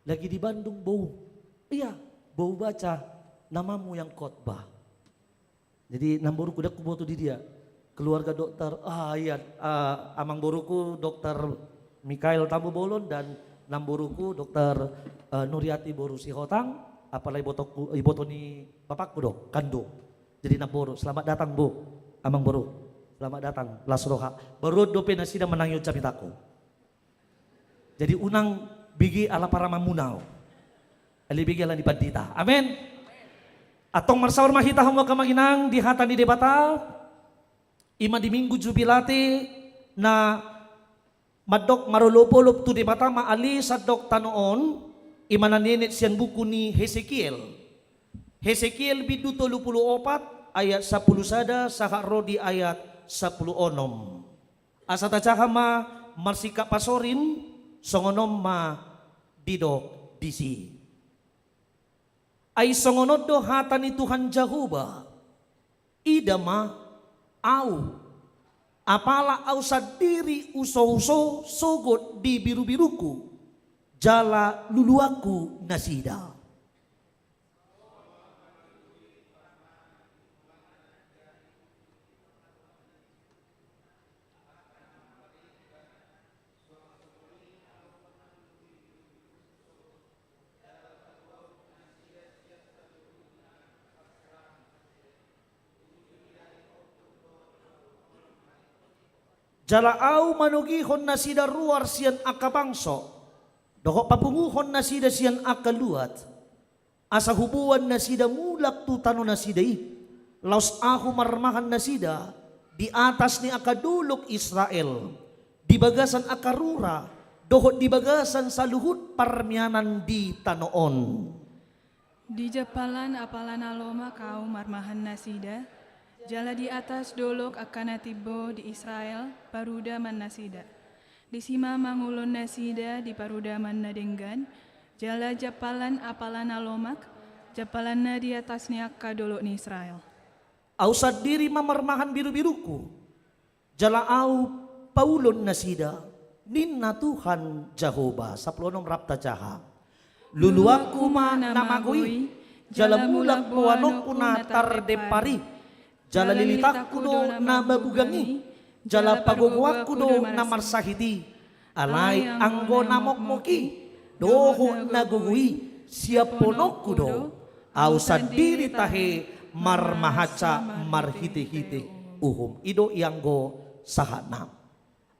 Lagi di Bandung, Bou. Iya, Bou baca namamu yang khotbah. Jadi namborungku, ndang huboto di dia. Keluarga dokter, ah iya, eh, amang boruku dokter Mikael Tambu Bolon dan namborungku dokter, eh, Nuriati boru Sihotang, apala ibotongku, iboto ni bapakku do, kandung. Jadi namboru, selamat datang, Bu, amang boru. Selamat datang, las roha. Baru on dope nasida manangihon jamitangku. Jadi unang bege ala paramanmuna au. Alai bege ala ni pandita. Amen. Antong marsaor ma hita hamu angka amang inang di hata ni Debata. I ma di Minggu Jubilate na mandok marolopolop tu Debata ma ale sandok tano on, i ma na nienet sian buku ni Hesekiel. Hesekiel bindu tolu pulu opat ayat sampulu sada sahat ro di ayat sampulu onom. Asa tajaha ma marsingkat pasorin, songon on ma didok disi. Ai songon on do hata ni Tuhan Jahowa, ida ma, au, apala au sandiri husouso sogot di birubirungku, jala luluanku nasida. Jala au manogihon nasida ruar sian angka bangso, dohot papunguhon nasida sian angka luat, asa huboan nasida mulak tu tano nasida i. Laos ahu marmahan nasida di atas ni angka dolok Israel, di bagasan angka rura, dohot di bagasan saluhut parmianan di tano on. Di jampalan apala na lomak au marmahan nasida, jala di atas dolok angka na timbo di Israel parudaman nasida. Disi ma mangulon nasida di parudaman na denggan, jala jampalan apala na lomak, jampalanna di atas ni angka dolok ni Israel. Au sandiri ma marmahan birubirungku, jala au paulon nasida, ninna Tuhan Jahowa. Sampulu onom rap tajaha. Luluanku ma na mago i, jala mulak boanonku na tardempar i, jala lilitangku do na mabugang i, jala pagogoanku do na marsahit i. Alai anggo na mokmok i dohot na gogo i, siaphononku do. Au sandiri tahe marmahansa marhitehite uhum. I do ianggo sahatna.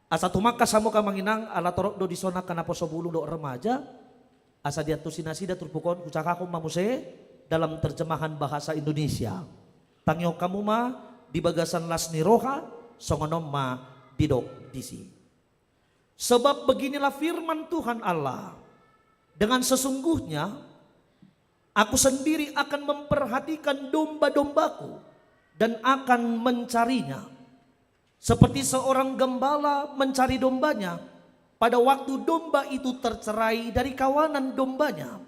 Asa tumangkas hamu angka amang inang, ala torop do dison angka naposo bulung dohot remaja. Asa diantusi nasida turpuk on, hujahahon ma muse dalam terjemahan bahasa Indonesia. Tangihon hamu ma di bagasan las ni roha, songon on ma didok disi. Sebab beginilah firman Tuhan Allah, dengan sesungguhnya Aku sendiri akan memperhatikan domba-dombaku dan akan mencarinya. Seperti seorang gembala mencari dombanya, pada waktu domba itu tercerai dari kawanan dombanya,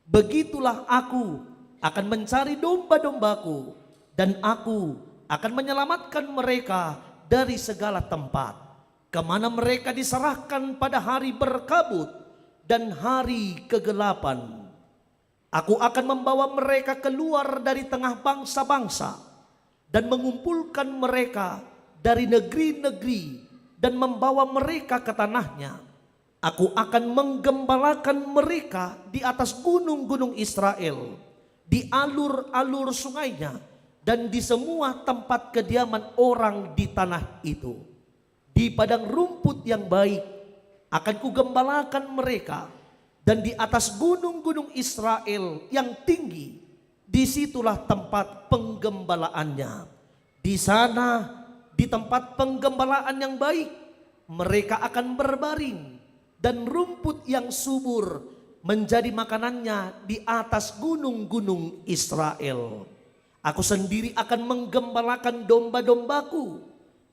begitulah Aku akan mencari domba-dombaku, dan Aku akan menyelamatkan mereka dari segala tempat, ke mana mereka diserahkan pada hari berkabut dan hari kegelapan. Aku akan membawa mereka keluar dari tengah bangsa-bangsa dan mengumpulkan mereka dari negeri-negeri dan membawa mereka ke tanahnya. Aku akan menggembalakan mereka di atas gunung-gunung Israel, di alur-alur sungainya, dan di semua tempat kediaman orang di tanah itu. Di padang rumput yang baik akan kugembalakan mereka, dan di atas gunung-gunung Israel yang tinggi, di situlah tempat penggembalaannya. Di sana, di tempat penggembalaan yang baik, mereka akan berbaring, dan rumput yang subur menjadi makanannya di atas gunung-gunung Israel. Aku sendiri akan menggembalakan domba-dombaku,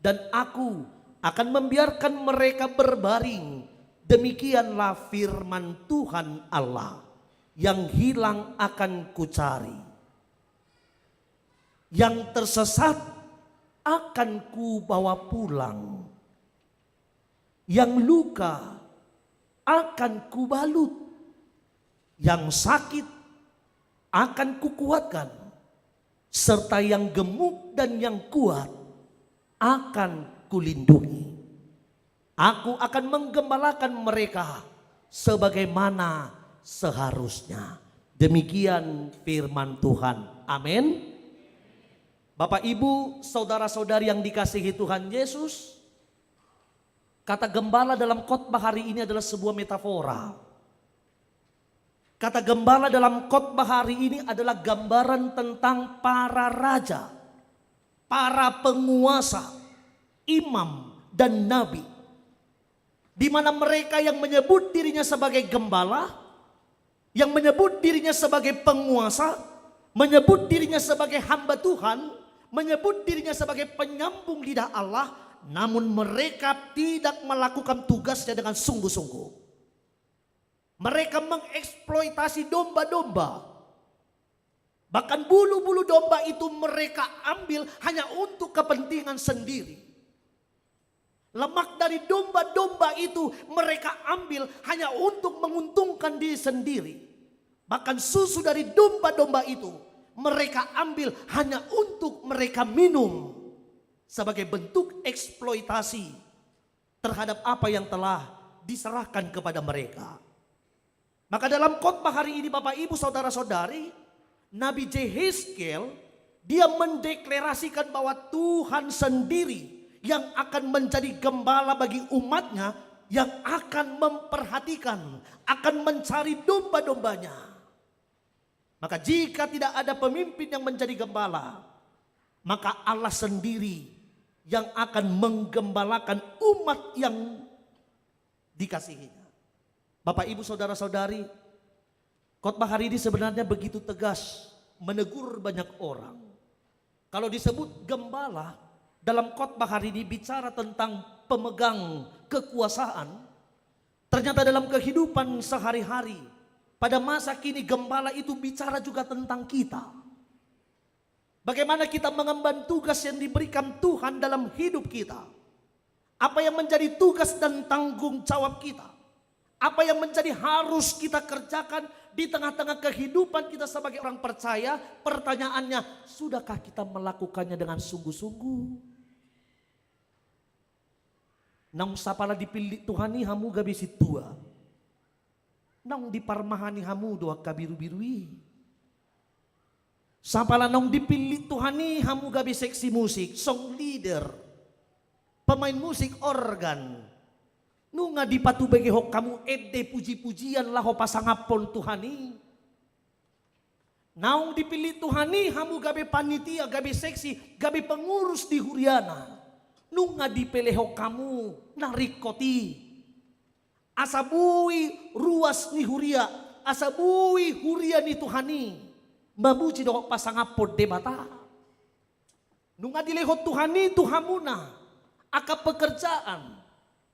dan aku akan membiarkan mereka berbaring. Demikianlah firman Tuhan Allah. Yang hilang akan kucari, yang tersesat akan kubawa pulang, yang luka akan kubalut, yang sakit akan kukuatkan, serta yang gemuk dan yang kuat akan kulindungi. Aku akan menggembalakan mereka sebagaimana seharusnya. Demikian firman Tuhan. Amin. Bapak, Ibu, saudara-saudari yang dikasihi Tuhan Yesus, kata gembala dalam khotbah hari ini adalah sebuah metafora. Kata gembala dalam khotbah hari ini adalah gambaran tentang para raja, para penguasa, imam, dan nabi, di mana mereka yang menyebut dirinya sebagai gembala, yang menyebut dirinya sebagai penguasa, menyebut dirinya sebagai hamba Tuhan, menyebut dirinya sebagai penyambung lidah Allah, namun mereka tidak melakukan tugasnya dengan sungguh-sungguh. Mereka mengeksploitasi domba-domba. Bahkan bulu-bulu domba itu mereka ambil hanya untuk kepentingan sendiri. Lemak dari domba-domba itu mereka ambil hanya untuk menguntungkan diri sendiri. Bahkan susu dari domba-domba itu mereka ambil hanya untuk mereka minum sebagai bentuk eksploitasi terhadap apa yang telah diserahkan kepada mereka. Maka dalam khotbah hari ini, Bapak, Ibu, saudara-saudari, Nabi Yehezkiel, dia mendeklarasikan bahwa Tuhan sendiri yang akan menjadi gembala bagi umatnya, yang akan memperhatikan, akan mencari domba-dombanya. Maka jika tidak ada pemimpin yang menjadi gembala, maka Allah sendiri yang akan menggembalakan umat yang dikasihinya. Bapak, Ibu, saudara-saudari, khotbah hari ini sebenarnya begitu tegas menegur banyak orang. Kalau disebut gembala, dalam khotbah hari ini bicara tentang pemegang kekuasaan, ternyata dalam kehidupan sehari-hari, pada masa kini gembala itu bicara juga tentang kita. Bagaimana kita mengemban tugas yang diberikan Tuhan dalam hidup kita? Apa yang menjadi tugas dan tanggung jawab kita? Apa yang menjadi harus kita kerjakan di tengah-tengah kehidupan kita sebagai orang percaya? Pertanyaannya, sudahkah kita melakukannya dengan sungguh-sungguh? Naung sapala dipillit Tuhan i hamu gabe sintua. Naung diparmahani hamu do angka birubiru i. Sapala naung dipillit Tuhan i hamu gabe seksi musik, song leader, pemain musik organ. Nunga dipatubegehon hamu ende puji-pujian laho pasangaphon Tuhan i. Naung dipillit Tuhan i hamu gabe panitia, gabe seksi, gabe pengurus di huriana. Nunga dipelehon hamu na ringkot i. Asa boi ruas ni huria, asa boi huria ni Tuhan i mamuji dohot pasangaphon Debata. Nunga dilehon Tuhan i tu hamuna angka pekerjaan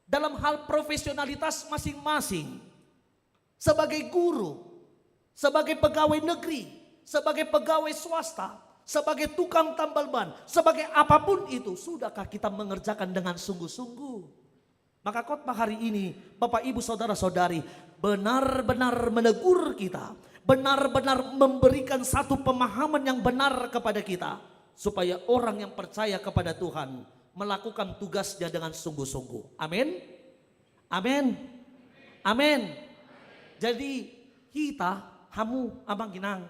dalam hal profesionalitas masing-masing. Sebagai guru, sebagai pegawai negeri, sebagai pegawai swasta, sebagai tukang tambal ban, sebagai apapun itu, sudahkah kita mengerjakan dengan sungguh-sungguh? Maka khotbah hari ini, Bapak Ibu Saudara Saudari, benar-benar menegur kita, benar-benar memberikan satu pemahaman yang benar kepada kita, supaya orang yang percaya kepada Tuhan melakukan tugasnya dengan sungguh-sungguh. Amin. Amin. Amin. Jadi, kita, hamu, amang inang,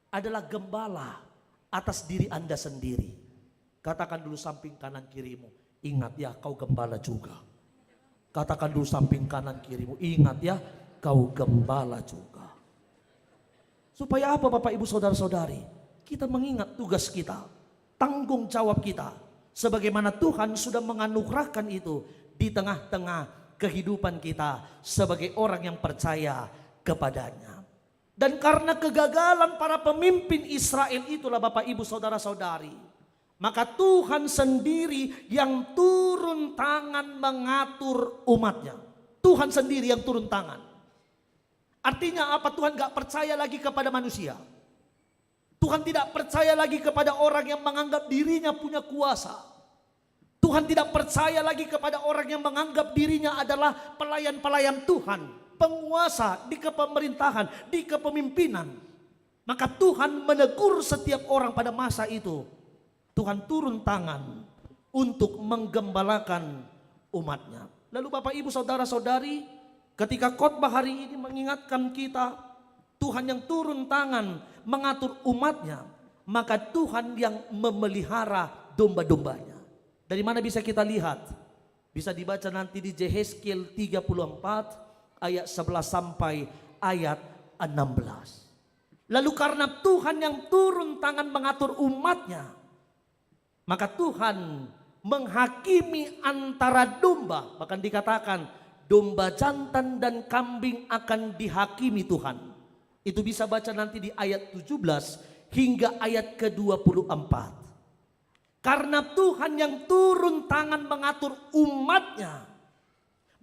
adalah gembala atas diri Anda sendiri. Katakan dulu samping kanan kirimu, "Ingat ya, kau gembala juga." Katakan dulu samping kanan kirimu, "Ingat ya, kau gembala juga." Supaya apa, Bapak, Ibu, Saudara-saudari? Kita mengingat tugas kita, tanggung jawab kita, sebagaimana Tuhan sudah menganugerahkan itu di tengah-tengah kehidupan kita sebagai orang yang percaya kepada-Nya. Dan karena kegagalan para pemimpin Israel itulah, Bapak, Ibu, Saudara-saudari, maka Tuhan sendiri yang turun tangan mengatur umat-Nya. Tuhan sendiri yang turun tangan. Artinya apa? Tuhan gak percaya lagi kepada manusia. Tuhan tidak percaya lagi kepada orang yang menganggap dirinya punya kuasa. Tuhan tidak percaya lagi kepada orang yang menganggap dirinya adalah pelayan-pelayan Tuhan, penguasa di kepemerintahan, di kepemimpinan. Maka Tuhan menegur setiap orang pada masa itu. Tuhan turun tangan untuk menggembalakan umat-Nya. Lalu, Bapak, Ibu, Saudara-saudari, ketika khotbah hari ini mengingatkan kita, Tuhan yang turun tangan mengatur umat-Nya, maka Tuhan yang memelihara domba-domba-Nya. Dari mana bisa kita lihat? Bisa dibaca nanti di Yehezkiel tiga puluh empat ayat sebelas sampai ayat enam belas. Lalu, karena Tuhan yang turun tangan mengatur umat-Nya, maka Tuhan menghakimi antara domba, bahkan dikatakan domba jantan dan kambing akan dihakimi Tuhan. Itu bisa baca nanti di ayat tujuh belas hingga ayat kedua puluh empat. Karena Tuhan yang turun tangan mengatur umat-Nya,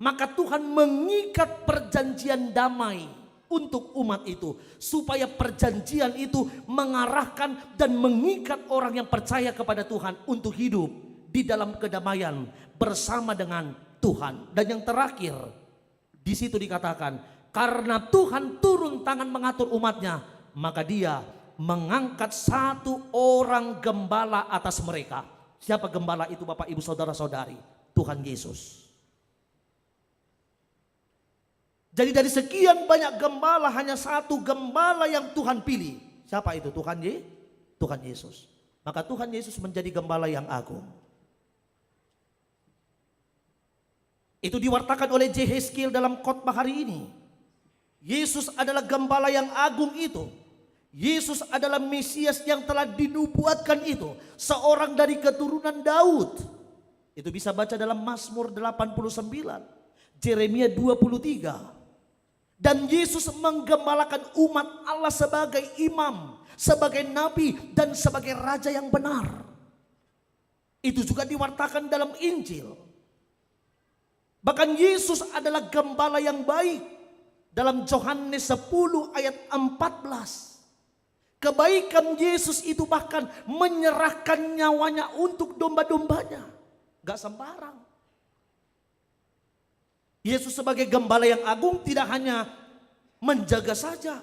maka Tuhan mengikat perjanjian damai untuk umat itu, supaya perjanjian itu mengarahkan dan mengikat orang yang percaya kepada Tuhan untuk hidup di dalam kedamaian bersama dengan Tuhan. Dan yang terakhir, di situ dikatakan, karena Tuhan turun tangan mengatur umat-Nya, maka Dia mengangkat satu orang gembala atas mereka. Siapa gembala itu, Bapak, Ibu, Saudara-saudari? Tuhan Yesus. Jadi, dari sekian banyak gembala, hanya satu gembala yang Tuhan pilih. Siapa itu? Tuhan Ye-, Tuhan Yesus. Maka Tuhan Yesus menjadi gembala yang agung. Itu diwartakan oleh Yehezkiel dalam khotbah hari ini. Yesus adalah gembala yang agung itu. Yesus adalah Mesias yang telah dinubuatkan itu, seorang dari keturunan Daud. Itu bisa baca dalam Mazmur delapan puluh sembilan, Yeremia dua puluh tiga. Dan Yesus menggembalakan umat Allah sebagai imam, sebagai nabi, dan sebagai raja yang benar. Itu juga diwartakan dalam Injil. Bahkan Yesus adalah gembala yang baik. Dalam Yohanes sepuluh ayat empat belas, kebaikan Yesus itu bahkan menyerahkan nyawanya untuk domba-dombanya. Gak sembarang. Yesus sebagai gembala yang agung tidak hanya menjaga saja,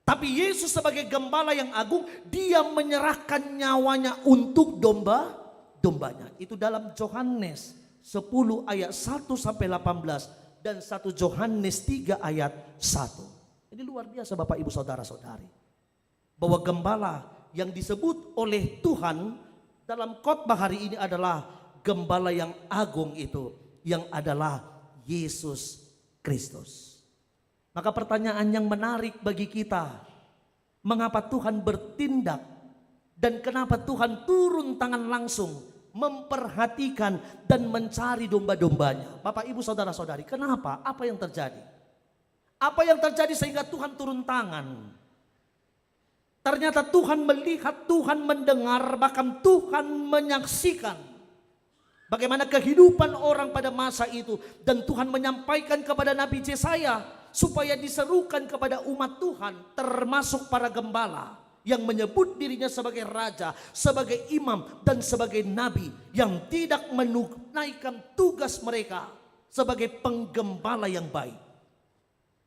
tapi Yesus sebagai gembala yang agung, Dia menyerahkan nyawanya untuk domba-dombanya. Itu dalam Yohanes sepuluh ayat satu sampai delapan belas dan satu Yohanes tiga ayat satu. Ini luar biasa, Bapak, Ibu, Saudara-saudari, bahwa gembala yang disebut oleh Tuhan dalam khotbah hari ini adalah gembala yang agung itu, yang adalah Yesus Kristus. Maka, pertanyaan yang menarik bagi kita, mengapa Tuhan bertindak dan kenapa Tuhan turun tangan langsung memperhatikan dan mencari domba-dombanya? Bapak, Ibu, Saudara-saudari, kenapa? Apa yang terjadi? Apa yang terjadi sehingga Tuhan turun tangan? Ternyata Tuhan melihat, Tuhan mendengar, bahkan Tuhan menyaksikan bagaimana kehidupan orang pada masa itu. Dan Tuhan menyampaikan kepada Nabi Yesaya supaya diserukan kepada umat Tuhan, termasuk para gembala, yang menyebut dirinya sebagai raja, sebagai imam, dan sebagai nabi yang tidak menunaikan tugas mereka sebagai penggembala yang baik.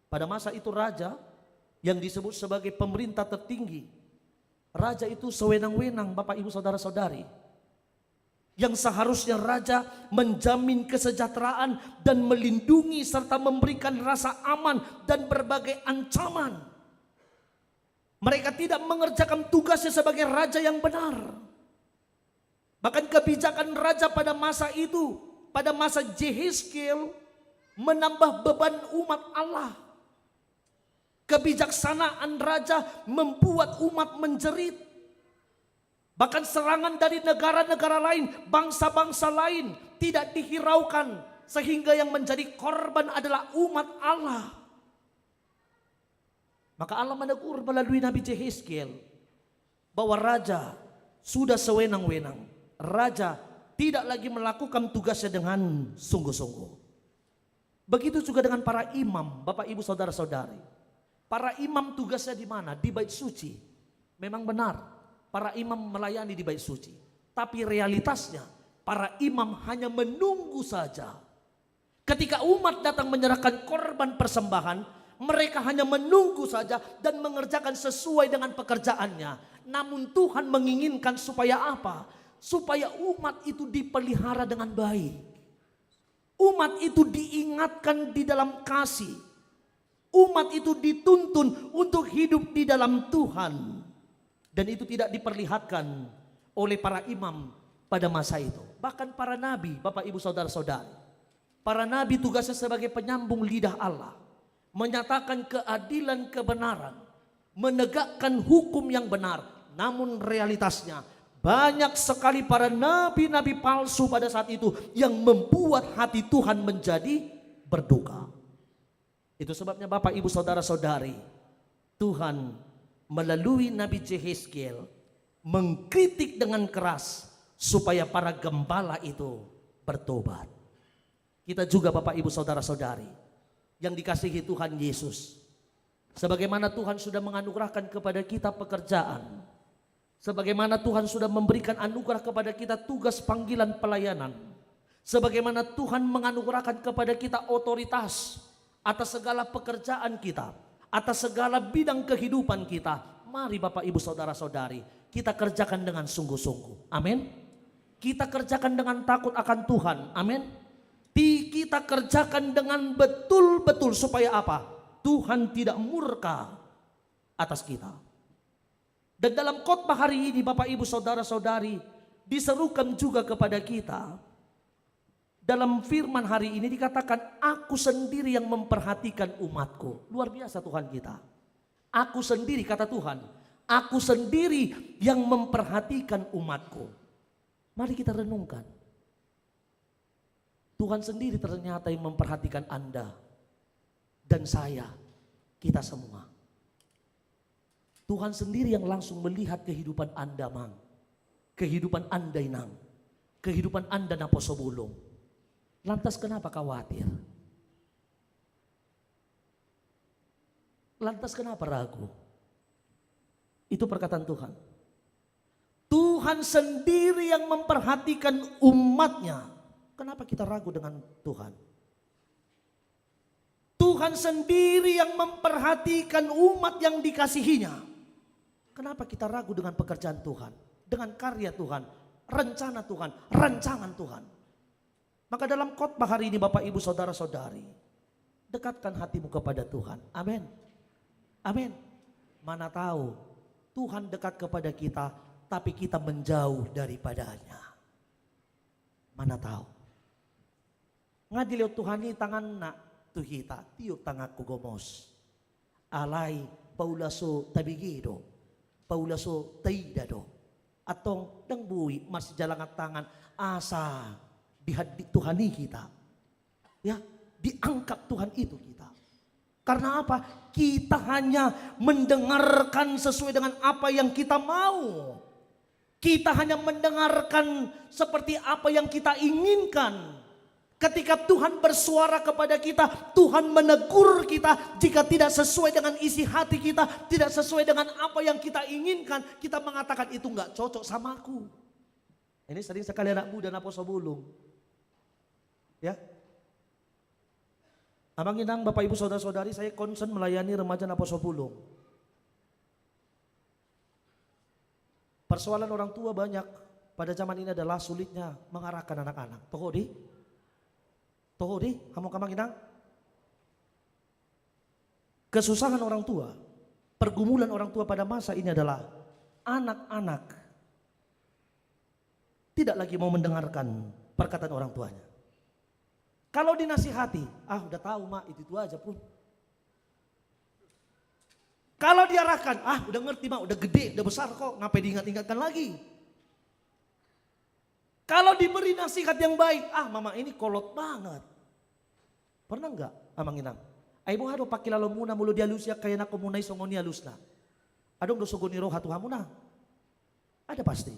Pada masa itu raja yang disebut sebagai pemerintah tertinggi, raja itu sewenang-wenang, Bapak Ibu Saudara-saudari, yang seharusnya raja menjamin kesejahteraan dan melindungi serta memberikan rasa aman dan berbagai ancaman. Mereka tidak mengerjakan tugasnya sebagai raja yang benar. Bahkan kebijakan raja pada masa itu, pada masa Yehezkiel, menambah beban umat Allah. Kebijaksanaan raja membuat umat menjerit. Bahkan serangan dari negara-negara lain, bangsa-bangsa lain tidak dihiraukan, sehingga yang menjadi korban adalah umat Allah. Maka Allah menegur melalui Nabi Yehezkiel bahwa raja sudah sewenang-wenang. Raja tidak lagi melakukan tugasnya dengan sungguh-sungguh. Begitu juga dengan para imam, Bapak Ibu Saudara-saudari. Para imam tugasnya di mana? Di Bait Suci. Memang benar, para imam melayani di Bait Suci. Tapi realitasnya, para imam hanya menunggu saja. Ketika umat datang menyerahkan korban persembahan, mereka hanya menunggu saja dan mengerjakan sesuai dengan pekerjaannya. Namun Tuhan menginginkan supaya apa? Supaya umat itu dipelihara dengan baik. Umat itu diingatkan di dalam kasih. Umat itu dituntun untuk hidup di dalam Tuhan. Dan itu tidak diperlihatkan oleh para imam pada masa itu. Bahkan para nabi, Bapak Ibu Saudara-saudari. Para nabi tugasnya sebagai penyambung lidah Allah. Menyatakan keadilan kebenaran. Menegakkan hukum yang benar. Namun realitasnya, banyak sekali para nabi-nabi palsu pada saat itu yang membuat hati Tuhan menjadi berduka. Itu sebabnya Bapak Ibu Saudara-saudari, Tuhan melalui Nabi Yehezkiel mengkritik dengan keras supaya para gembala itu bertobat. Kita juga Bapak Ibu Saudara-saudari yang dikasihi Tuhan Yesus. Sebagaimana Tuhan sudah menganugerahkan kepada kita pekerjaan. Sebagaimana Tuhan sudah memberikan anugerah kepada kita tugas panggilan pelayanan. Sebagaimana Tuhan menganugerahkan kepada kita otoritas atas segala pekerjaan kita, atas segala bidang kehidupan kita. Mari Bapak Ibu Saudara-saudari, kita kerjakan dengan sungguh-sungguh. Amin. Kita kerjakan dengan takut akan Tuhan. Amin. Ti-, kita kerjakan dengan betul-betul supaya apa? Tuhan tidak murka atas kita. Dan dalam khotbah hari ini, Bapak Ibu Saudara-saudari, diserukan juga kepada kita. Dalam firman hari ini dikatakan, "Aku sendiri yang memperhatikan umatku." Luar biasa Tuhan kita. "Aku sendiri," kata Tuhan, "aku sendiri yang memperhatikan umatku." Mari kita renungkan. Tuhan sendiri ternyata yang memperhatikan Anda dan saya, kita semua. Tuhan sendiri yang langsung melihat kehidupan Anda, Mang. Kehidupan Anda, Inang. Kehidupan Anda, naposo bolong. Lantas kenapa khawatir? Lantas kenapa ragu? Itu perkataan Tuhan. Tuhan sendiri yang memperhatikan umatnya. Kenapa kita ragu dengan Tuhan? Tuhan sendiri yang memperhatikan umat yang dikasihinya. Kenapa kita ragu dengan pekerjaan Tuhan, dengan karya Tuhan, rencana Tuhan, rancangan Tuhan? Maka dalam khotbah hari ini, Bapak, Ibu, Saudara-saudari, dekatkan hatimu kepada Tuhan. Amin. Amin. Mana tahu Tuhan dekat kepada kita, tapi kita menjauh daripada-Nya. Mana tahu. Nga dilehon Tuhan i tanganna tu hita, tiop tanganku gomos. Alai paula so tabege do, paula so taida do. Antong ndang boi marsijalangan tangan asa dihadirkan Tuhan i hita. Ya, diangkat Tuhan itu kita. Karena apa? Kita hanya mendengarkan sesuai dengan apa yang kita mau. Kita hanya mendengarkan seperti apa yang kita inginkan. Ketika Tuhan bersuara kepada kita, Tuhan menegur kita, jika tidak sesuai dengan isi hati kita, tidak sesuai dengan apa yang kita inginkan, kita mengatakan, "Itu nggak cocok sama aku." Ini sering sekali anak muda naposo bulung. Ya. Amang inang, bapak ibu, saudara-saudari, saya concern melayani remaja naposo bulung. Persoalan orang tua banyak pada zaman ini adalah sulitnya mengarahkan anak-anak. Toho di? Toho di? Hamu amang inang? Kesusahan orang tua, pergumulan orang tua pada masa ini adalah anak-anak tidak lagi mau mendengarkan perkataan orang tuanya. Kalau dinasihati, "Ah, udah tahu, Mak, itu-itu aja pun." Kalau diarahkan, "Ah, udah ngerti, Mak, udah gede, udah besar kok, ngapain diingat-ingatkan lagi?" Kalau diberi nasihat yang baik, "Ah, Mama ini kolot banget." Pernah nggak, amang inang? Ai boha do pangkilalomuna molo dialusi angka ianakhonmuna i songon i alusna? Adong do sogo ni roha tu hamuna? Ada pasti.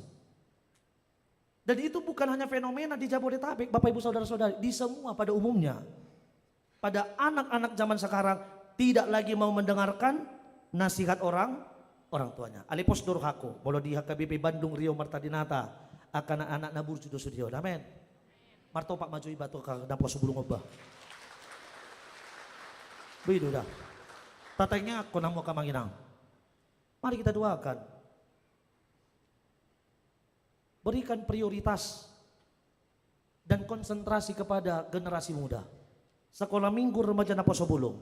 Dan itu bukan hanya fenomena di Jabodetabek, Bapak Ibu Saudara-saudari, di semua pada umumnya. Pada anak-anak zaman sekarang tidak lagi mau mendengarkan nasihat orang, orang tuanya. Alai pos do rohangku, molo di H K B P Bandung, Riau, Marta Dinata, angka anak-anak na burju do sude on. Amen. Martopak ma jo iba tu angka naposo bulung on bah. Boi do da. Tatangiangkon hamu amang inang. Mari kita doakan. Berikan prioritas dan konsentrasi kepada generasi muda. Sekolah minggu remaja naposo bulung.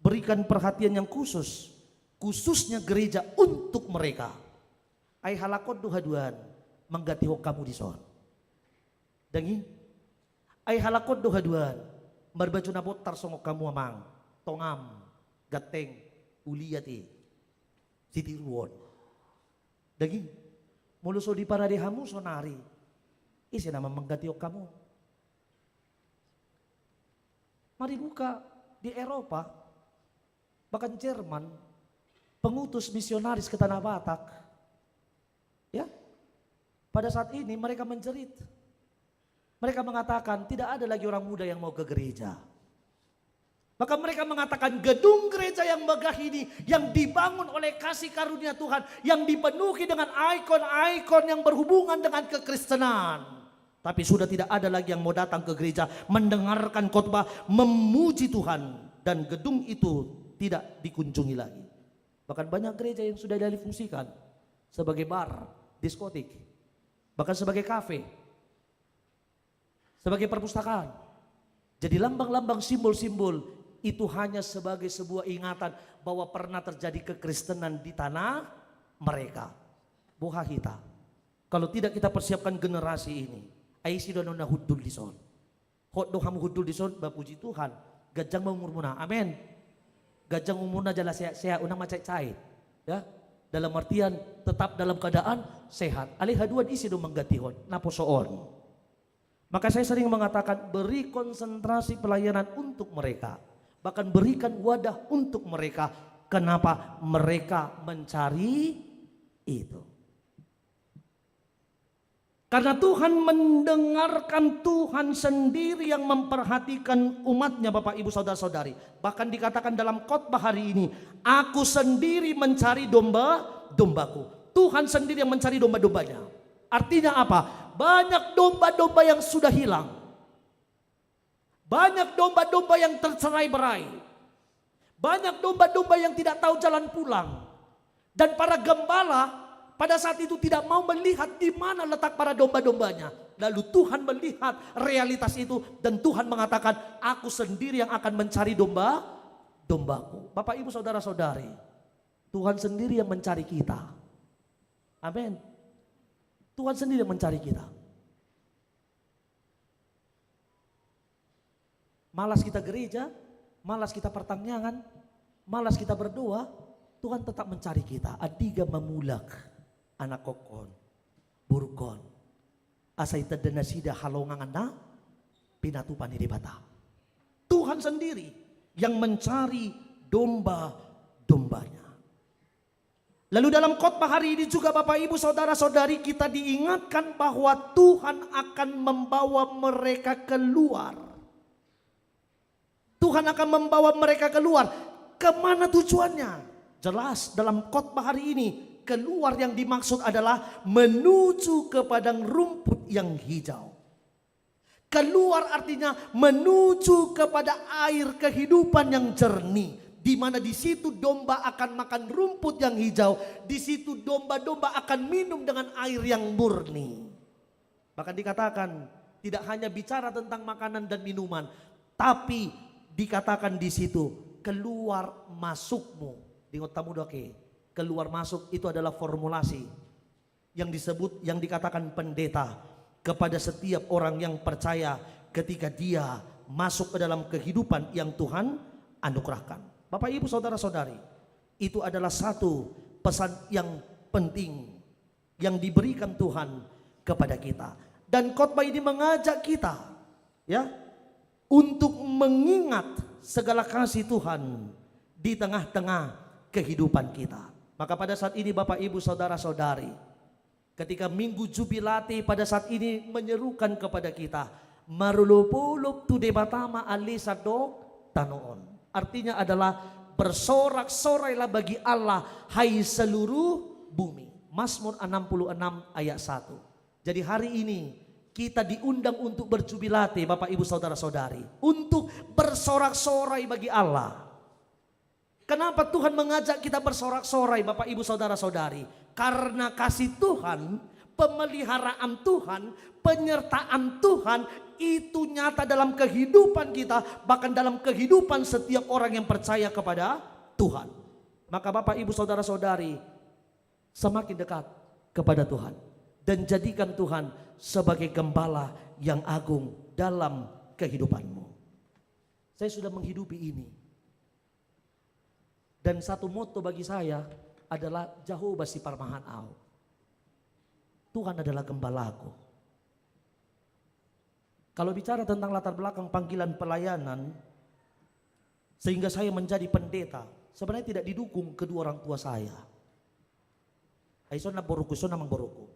Berikan perhatian yang khusus, khususnya gereja untuk mereka. Ai halak on do haduan mangganti hamu dison. Dang i? Ai halak on do haduan marbaju na bontar songon hamu amang, tongam, ganteng, huliat i, sitiruon. Dang i? Molo so diparade hamu sonari, ise nama mangganti hamu? Mari buka di Eropa, bahkan Jerman, pengutus misionaris ke Tanah Batak. Ya, pada saat ini mereka menjerit. Mereka mengatakan, "Tidak ada lagi orang muda yang mau ke gereja." Maka mereka mengatakan, gedung gereja yang megah ini, yang dibangun oleh kasih karunia Tuhan, yang dipenuhi dengan ikon-ikon yang berhubungan dengan kekristenan. Tapi sudah tidak ada lagi yang mau datang ke gereja, mendengarkan khotbah, memuji Tuhan. Dan gedung itu tidak dikunjungi lagi. Bahkan banyak gereja yang sudah dialihfungsikan sebagai bar, diskotik, bahkan sebagai kafe, sebagai perpustakaan. Jadi lambang-lambang, simbol-simbol itu hanya sebagai sebuah ingatan bahwa pernah terjadi kekristenan di tanah mereka. Boha hita? Kalau tidak kita persiapkan generasi ini, ai ise do na hundul dison? Hot do hamu hundul dison, bah puji Tuhan. Ganjang ma umurmuna. Amen. Ganjang umurna jala sehat-sehat, unang ma cait-cait. Ya. Dalam artian tetap dalam keadaan sehat. Alai haduan ise do manggantihon naposo on? Maka saya sering mengatakan, beri konsentrasi pelayanan untuk mereka. Bahkan berikan wadah untuk mereka. Kenapa? Mereka mencari itu. Karena Tuhan mendengarkan, Tuhan sendiri yang memperhatikan umatnya, Bapak, Ibu, Saudara-saudari. Bahkan dikatakan dalam khotbah hari ini, "Aku sendiri mencari domba-dombaku." Tuhan sendiri yang mencari domba-dombanya. Artinya apa? Banyak domba-domba yang sudah hilang. Banyak domba-domba yang tercerai-berai. Banyak domba-domba yang tidak tahu jalan pulang. Dan para gembala pada saat itu tidak mau melihat di mana letak para domba-dombanya. Lalu Tuhan melihat realitas itu dan Tuhan mengatakan, "Aku sendiri yang akan mencari domba-dombaku." Bapak, Ibu, Saudara-saudari, Tuhan sendiri yang mencari kita. Amin. Tuhan sendiri yang mencari kita. Malas kita gereja, malas kita partangiangan, malas kita berdoa, Tuhan tetap mencari kita. Andigan ma mulak anakhonhon, borungkon, asa itanda nasida halongangan na pinatupa ni Debata. Tuhan sendiri yang mencari domba-dombanya. Lalu dalam khotbah hari ini juga, Bapak, Ibu, Saudara-saudari, kita diingatkan bahwa Tuhan akan membawa mereka keluar. Tuhan akan membawa mereka keluar. Kemana tujuannya? Jelas, dalam khotbah hari ini, keluar yang dimaksud adalah menuju ke padang rumput yang hijau. Keluar artinya menuju kepada air kehidupan yang jernih, di mana di situ domba akan makan rumput yang hijau, di situ domba-domba akan minum dengan air yang murni. Bahkan dikatakan, tidak hanya bicara tentang makanan dan minuman, tapi dikatakan di situ, "Keluar masukmu." Di otakmu doke, keluar masuk itu adalah formulasi yang disebut, yang dikatakan pendeta kepada setiap orang yang percaya ketika dia masuk ke dalam kehidupan yang Tuhan anugerahkan. Bapak, Ibu, Saudara-saudari, itu adalah satu pesan yang penting yang diberikan Tuhan kepada kita. Dan khotbah ini mengajak kita, ya, untuk mengingat segala kasih Tuhan di tengah-tengah kehidupan kita. Maka pada saat ini, Bapak, Ibu, Saudara-saudari, ketika Minggu Jubilate pada saat ini menyerukan kepada kita, "Marolopolop tu Debata ma ale sandok tano on." Artinya adalah, "Bersorak-sorailah bagi Allah, hai seluruh bumi." Mazmur enam puluh enam ayat satu. Jadi hari ini kita diundang untuk berjubilate, Bapak, Ibu, Saudara-saudari, untuk bersorak-sorai bagi Allah. Kenapa Tuhan mengajak kita bersorak-sorai, Bapak, Ibu, Saudara-saudari? Karena kasih Tuhan, pemeliharaan Tuhan, penyertaan Tuhan itu nyata dalam kehidupan kita, bahkan dalam kehidupan setiap orang yang percaya kepada Tuhan. Maka, Bapak, Ibu, Saudara-saudari, semakin dekat kepada Tuhan dan jadikan Tuhan sebagai gembala yang agung dalam kehidupanmu. Saya sudah menghidupi ini. Dan satu moto bagi saya adalah, "Jahowa siparmahan au." Tuhan adalah gembalaku. Kalau bicara tentang latar belakang panggilan pelayanan, sehingga saya menjadi pendeta, sebenarnya tidak didukung kedua orang tua saya. Ai, ison namboruku, ison amangboruku.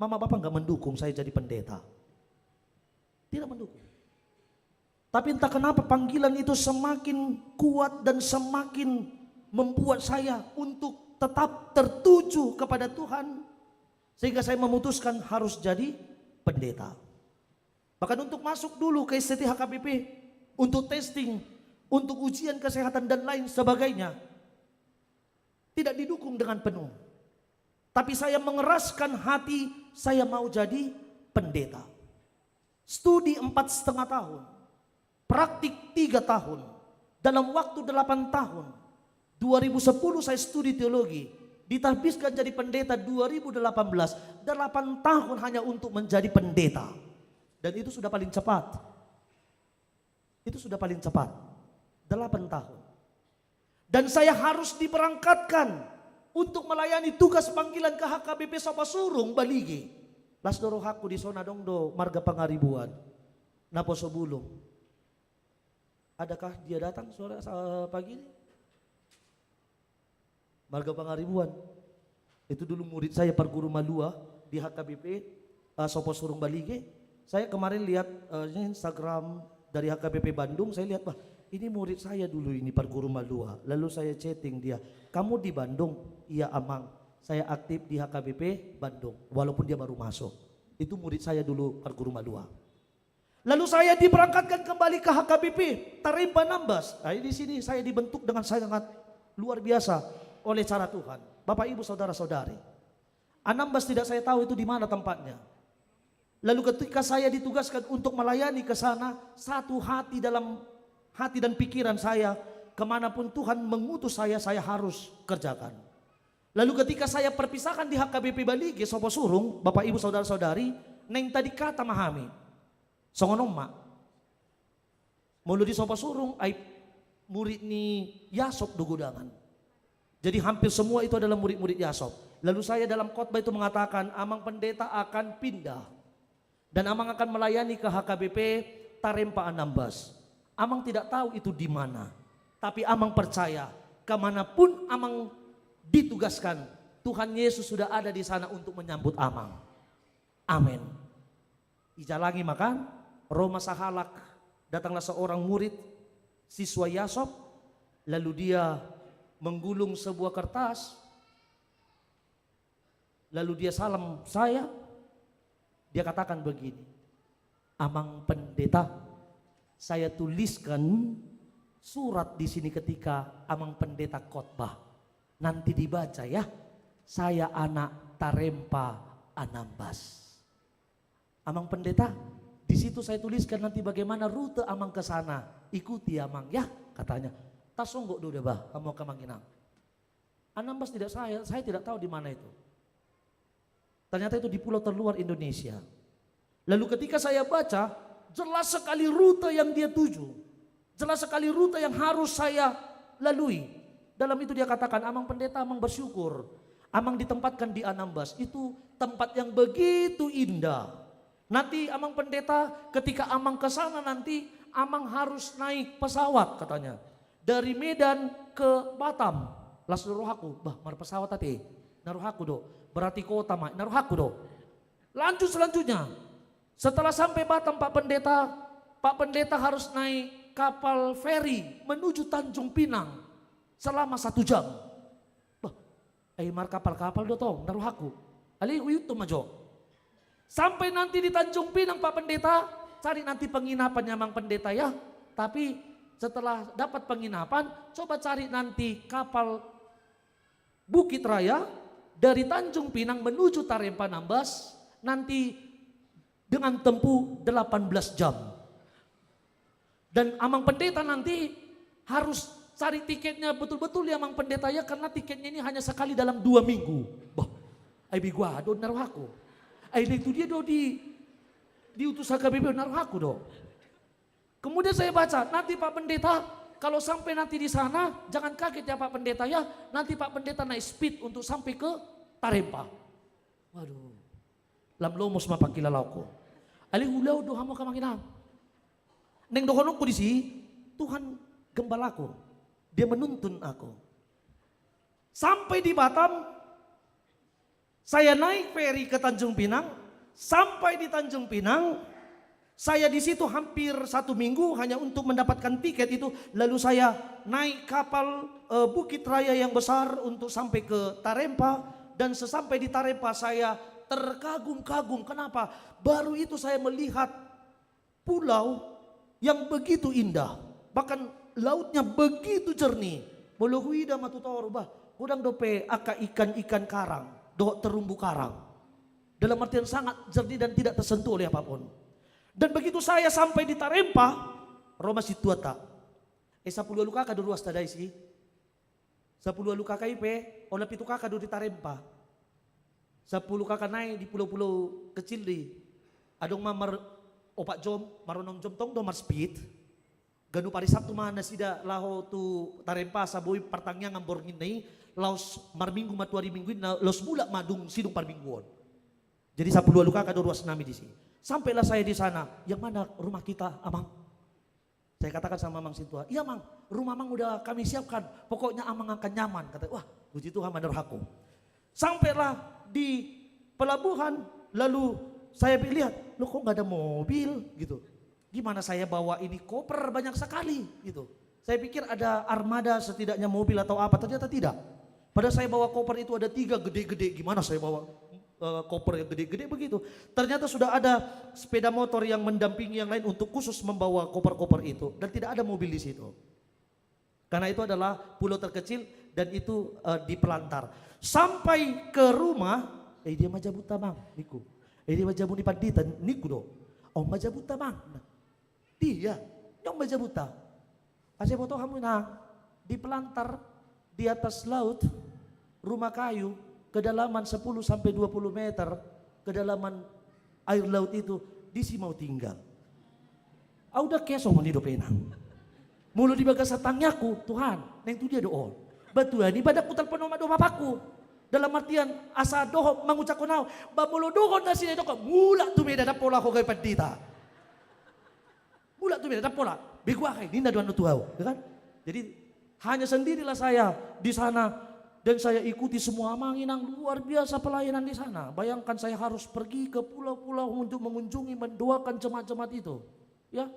Mama bapa nggak mendukung saya jadi pendeta. Tidak mendukung. Tapi entah kenapa panggilan itu semakin kuat dan semakin membuat saya untuk tetap tertuju kepada Tuhan, sehingga saya memutuskan harus jadi pendeta. Bahkan untuk masuk dulu ke S T T H K B P, untuk testing, untuk ujian kesehatan dan lain sebagainya, tidak didukung dengan penuh. Tapi saya mengeraskan hati, saya mau jadi pendeta. Studi empat setengah tahun, praktik tiga tahun, dalam waktu delapan tahun. Dua ribu sepuluh saya studi teologi, ditahbiskan jadi pendeta dua ribu delapan belas, delapan tahun hanya untuk menjadi pendeta. Dan itu sudah paling cepat. Itu sudah paling cepat. Delapan tahun. Dan saya harus diberangkatkan untuk melayani tugas panggilan ke H K B P Soposurung, Balige. Las do rohangku, dison adong do marga Pangaribuan, naposo bulung. Adakah dia datang sore, sa-, pagi ini? Marga Pangaribuan. Itu dulu murid saya, parguru malua di H K B P, eh, Soposurung, Balige. Saya kemarin lihat, eh, ini Instagram dari H K B P Bandung, saya lihat, "Wah, ini murid saya dulu ini, parguru malua." Lalu saya chatting dia, "Kamu di Bandung?" "Iya, Amang. Saya aktif di H K B P Bandung." Walaupun dia baru masuk. Itu murid saya dulu, parguru malua. Lalu saya diberangkatkan kembali ke H K B P Tarempa Anambas. Nah, di sini saya dibentuk dengan sangat luar biasa oleh cara Tuhan. Bapak, Ibu, Saudara-saudari, Anambas tidak saya tahu itu di mana tempatnya. Lalu ketika saya ditugaskan untuk melayani ke sana, satu hati dalam hati dan pikiran saya, kemanapun Tuhan mengutus saya, saya harus kerjakan. Lalu ketika saya perpisahan di H K B P Balige, Soposurung, Bapak, Ibu, Saudara-saudari, naeng tadingkata ma hami. Songon on ma. Molo di Soposurung, ai murid ni Yasop do godangan. Jadi hampir semua itu adalah murid-murid Yasop. Lalu saya dalam khotbah itu mengatakan, "Amang Pendeta akan pindah. Dan Amang akan melayani ke H K B P Tarempa Anambas. Amang tidak tahu itu di mana. Tapi Amang percaya, kemanapun Amang ditugaskan, Tuhan Yesus sudah ada di sana untuk menyambut amang. Amin. Ijalangi ma kan, ro ma sahalak, datanglah seorang murid, siswa Yasop, lalu dia menggulung sebuah kertas, lalu dia salam saya, dia katakan begini, "Amang Pendeta, saya tuliskan surat di sini ketika Amang Pendeta khotbah. Nanti dibaca ya, saya anak Tarempa Anambas." "Amang Pendeta, di situ saya tuliskan nanti bagaimana rute Amang ke sana. Ikuti Amang ya," katanya. Tasonggot do da bah, hamu angka amang inang. Anambas tidak saya, saya tidak tahu di mana itu. Ternyata itu di pulau terluar Indonesia. Lalu ketika saya baca, jelas sekali rute yang dia tuju. Jelas sekali rute yang harus saya lalui. Dalam itu dia katakan, "Amang Pendeta, Amang bersyukur. Amang ditempatkan di Anambas. Itu tempat yang begitu indah. Nanti Amang Pendeta, ketika Amang ke sana nanti, Amang harus naik pesawat," katanya. "Dari Medan ke Batam." Las do rohangku, "Bah, marpesawat ate. Na rohangku do. Berarti kota ma, na rohangku do." Lanjut selanjutnya. Setelah sampai Batam, Pak Pendeta, Pak Pendeta harus naik kapal feri menuju Tanjung Pinang selama satu jam. Bah, ai markapal-kapal do tong, na rohangku. Alai huihuthon ma jo. "Sampai nanti di Tanjung Pinang, Pak Pendeta, cari nanti penginapan ya, Amang Pendeta ya. Tapi setelah dapat penginapan, coba cari nanti kapal Bukit Raya dari Tanjung Pinang menuju Tarempa Anambas, nanti dengan tempuh delapan belas jam. Dan Amang Pendeta nanti harus cari tiketnya betul-betul ya, Amang Pendeta ya, karena tiketnya ini hanya sekali dalam dua minggu." Bah, ai bego aha do, na rohangku. Ai na itu dia do di, diutus H K B P, na rohangku do. Kemudian saya baca, "Nanti Pak Pendeta, kalau sampai nanti di sana, jangan kaget ya Pak Pendeta ya, nanti Pak Pendeta naik speed untuk sampai ke Tarempa." Waduh. Lam lomos ma pangkilalaonku. Alai huulaon do, hamu angka amang inang. Naeng dohononku disi, Tuhan gembalaku. Dia menuntun aku. Sampai di Batam, saya naik feri ke Tanjung Pinang. Sampai di Tanjung Pinang, saya di situ hampir satu minggu hanya untuk mendapatkan tiket itu, lalu saya naik kapal, eh, Bukit Raya yang besar untuk sampai ke Tarempa, dan sesampai di Tarempa saya terkagum-kagum. Kenapa? Baru itu saya melihat pulau yang begitu indah, bahkan lautnya begitu jernih. Molo huida ma tu toru, bah, godang dope angka ikan-ikan karang dohot terumbu karang. Dalam artian sangat jernih dan tidak tersentuh oleh apapun. Dan begitu saya sampai di Tarempa, ro ma sintuanta. Eh, sampulu ualu K K do ruasta da disi. Sampulu ualu K K i pe, holan pitu K K do di Tarempa. Sampulu K K nai di pulau-pulau kecil do i. Adong ma mar opat jom, mar onom jom tong do mar speed. Ganup ari Sabtu ma nasida laho tu Tarempa, asa boi partangiangan borngin na i, laos marminggu ma tu ari Minggu i, na laos mulak ma dung sidung parmingguon. Jadi sampulu ualu K K do ruas nami disi. Sampailah saya di sana, "Yang mana rumah kita, Amang?" Saya katakan sama Amang sintua, "Iya, Mang, rumah Amang udah kami siapkan. Pokoknya Amang akan nyaman," kata. Wah, puji Tuhan, ma na rohangku. Sampailah di pelabuhan, lalu saya lihat, "Loh, kok nggak ada mobil?" gitu. "Gimana saya bawa ini koper banyak sekali?" gitu. Saya pikir ada armada, setidaknya mobil atau apa, ternyata tidak. Padahal saya bawa koper itu ada tiga gede-gede, gimana saya bawa, eh, koper yang gede-gede begitu. Ternyata sudah ada sepeda motor yang mendampingi yang lain untuk khusus membawa koper-koper itu, dan tidak ada mobil di situ. Karena itu adalah pulau terkecil dan itu, eh, di pelantar. Sampai ke rumah, "Eh, dia ma jabunta, Mang," ningku. "Eh, dia ma jabu ni pandita," ningku do. "On ma jabunta, Mang." Dia, on ma jabunta. Asa boto hamu, Inang, di pelantar, di atas laut, rumah kayu, kedalaman sepuluh sampai dua puluh meter, kedalaman air laut itu, disi ma au tinggal. Au ndang keso muni dope, Inang. Molo di bagasan tangiangku, Tuhan, naeng tu dia do on? Ba Tuhan i, ba ndang hutelpon omak dohot bapakku. Dalam artian, asa dohot mangucaphon au, ba molo dohot nasida, didok, "Mulak tu Medan, ndang pola ho gabe pandita. Mulak tu Medan, ndang pola. Begu aha i," ninna do annon tu au, ya kan? Jadi, hanya sendirilah saya di sana, Dan saya ikuti semua, Amang Inang, luar biasa pelayanan di sana. Bayangkan, saya harus pergi ke pulau-pulau untuk mengunjungi, mendoakan jemaat-jemaat itu. Ya,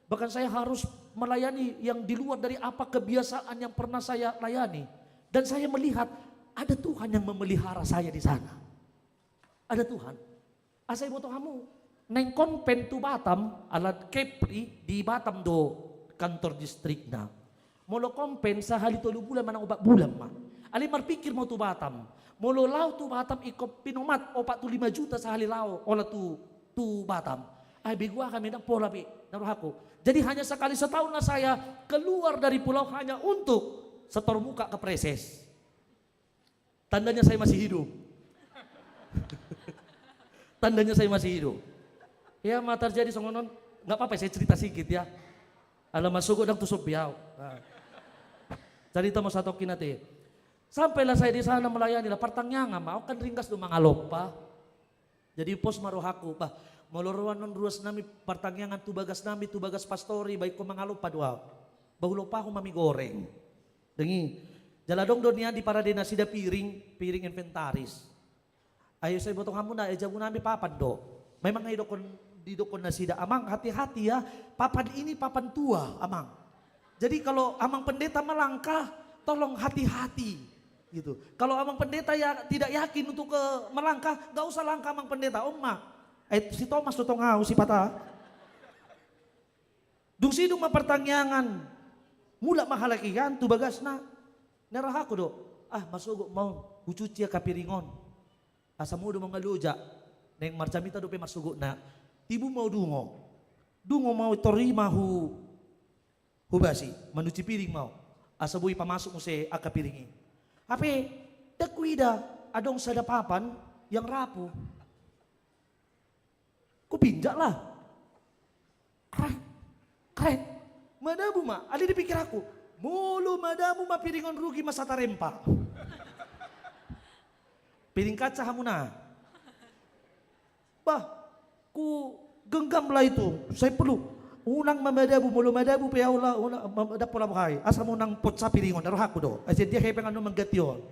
bahkan saya harus melayani yang di luar dari apa kebiasaan yang pernah saya layani. Dan saya melihat ada Tuhan yang memelihara saya di sana. Ada Tuhan. Asa iboto hamu, naeng konven tu Batam, ala Kepri di Batam do kantor distrikna. Molo konven sahali tolu bulan manang opat bulan ma. Alai marpikir ma au tu Batam. Molo laho tu Batam ingkon pinomat opat tu lima juta sahali laho, olat tu, tu Batam. Ai begu aha, Amang Inang, pola be na rohangku. Jadi hanya sekali setahun lah saya keluar dari pulau hanya untuk setor muka ke preses. Tandanya saya masih hidup. Tandanya saya masih hidup. Ya, ma terjadi songon on, nggak apa-apa, saya cerita sikit ya. Ala masogot ndang tuson be au. Nah. Cerita ma satongkin ate. Sampailah saya di sana melayani, lah partangiangan ma, au kan ringgas do mangalompa. Jadi pos ma rohangku, bah, molo ro annon ruas nami partangiangan tu bagas nami, tu bagas pastori, ba ingkon mangalompa do au. Bah, hulompahon ma mie goreng. Dengki. Jala adong do nian diparade nasida piring, piring inventaris. Ai asa iboto hamu na, ai jabu nami papan do. Memang ai didok, didok nasida, "Amang, hati-hati ya, papan ini papan tua, Amang. Jadi kalau Amang Pendeta melangkah, tolong hati-hati." Gitu. Kalau Amang Pendeta ya tidak yakin untuk, eh, melangkah, nggak usah langkah Amang Pendeta, Om, Mak. Eh, si Tomas do tong au, si patah. Dung sidung ma partangiangan, mulak ma halak i kan tu bagasna. Ninna rohangku do, ah, masogot ma on, hucuci angka piring on. Asa modom ma loja. Naeng marjamita dope marsogotna. Tibu ma au dungo. Dungo ma au, tor i ma hu, hubasi, manuci piring ma au. Asa boi pamasuk muse angka piring i. Hape, ndang huida adong sada papan yang rapuh. Kupinjak lah. Krek, krek. Madabu ma, alai di pikiranku, molo madabu ma piring on, rugi ma satarempa. Piring kaca hamuna. Bah, kugenggam lah itu, sai pulu. Unang ma madabu, molo madabu pe au lah, unang, ma-, ndang pola boha i. Asa ma unang pocah piring on, ninna rohangku do. Asa dia hepeng annon mangganti on.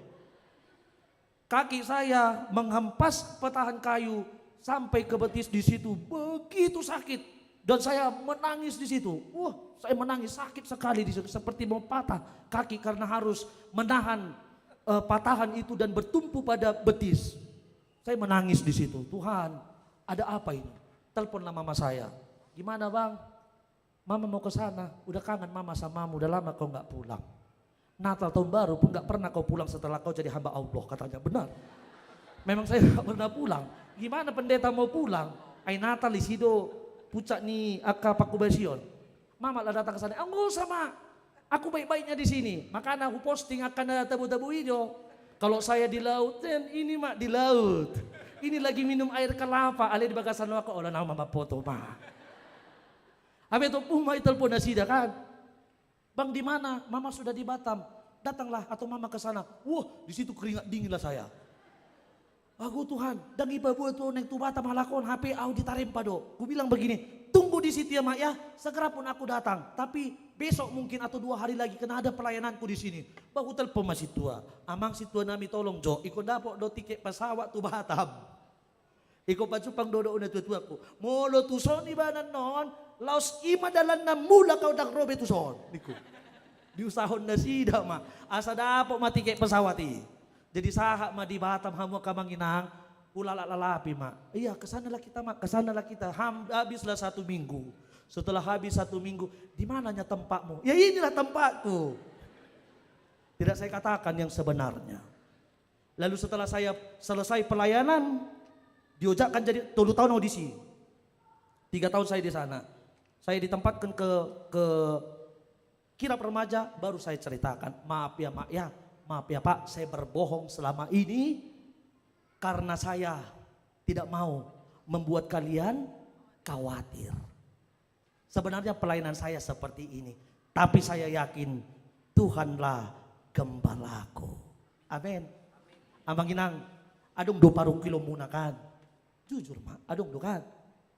Kaki saya menghempas patahan kayu sampai ke betis di situ. Begitu sakit. Dan saya menangis di situ. Wah, saya menangis, sakit sekali di situ. Seperti mau patah kaki karena harus menahan, eh, patahan itu dan bertumpu pada betis. Saya menangis di situ. "Tuhan, ada apa ini?" Telepon lah mama saya. "Gimana, Bang?" "Mama mau ke sana, udah kangen Mama sama Mama, udah lama kau nggak pulang. Natal, tahun baru pun nggak pernah kau pulang setelah kau jadi hamba Allah," katanya. Benar. Memang saya nggak pernah pulang. Gimana pendeta mau pulang? Ai Natal i, disi do puncak ni angka pangkobasion. Mama lah datang ke sana. "Nggak usah, Ma. Aku baik-baiknya di sini." Makanya aku posting angka na tabo-tabo i do. Kalau saya di laut, dan ini, Ma, di laut. Ini lagi minum air kelapa, alai di bagasan laut, "Olo naung, Ma, mamfoto, Ma." Hape tompu ma i telepon nasida kan. "Bang, di mana?" "Mama sudah di Batam." "Datanglah atau Mama ke sana." Wah, di situ keringat dingin lah saya. "Ago Tuhan, ndang dipaboa tu ahu naeng tu Batam halak on, hape ahu ditarempa do." Kubilang begini, "Tunggu di situ ya, Mak, ya. Segera pun aku datang. Tapi besok mungkin atau dua hari lagi, karena ada pelayananku di sini." Bah, hutelpon ma sintua. "Amang, sintua nami, tolong jo, ingkon dapot do tiket pesawat tu Batam. Ingkon pajumpang do dohot natuatuangku. Molo tuson ibanan on, laos i ma dalanna, mulak ahu, ndang ro be tuson," ningku. Diusahon nasida ma, asa dapot ma tiket pesawat i. Jadi sahat ma di Batam hamu angka amang inang, hulalap-lalapi ma. "Iya, ke sana lah kita, Mak, ke sana lah kita." Ham-, habislah satu minggu. Setelah habis satu minggu, "Di mananya tempatmu?" "Ya, inilah tempatku." Tidak saya katakan yang sebenarnya. Lalu setelah saya selesai pelayanan, diojakkan jadi tolu tahun ahu disi. Tiga tahun saya di sana. Saya ditempatkan ke, ke kirab remaja, baru saya ceritakan, "Maaf ya, Mak, ya. Maaf ya, Pak, saya berbohong selama ini karena saya tidak mau membuat kalian khawatir. Sebenarnya pelayanan saya seperti ini, tapi saya yakin Tuhanlah gembalaku." Amin. Amang inang, adong do parungkilonmuna kan? Jujur ma, adong do kan?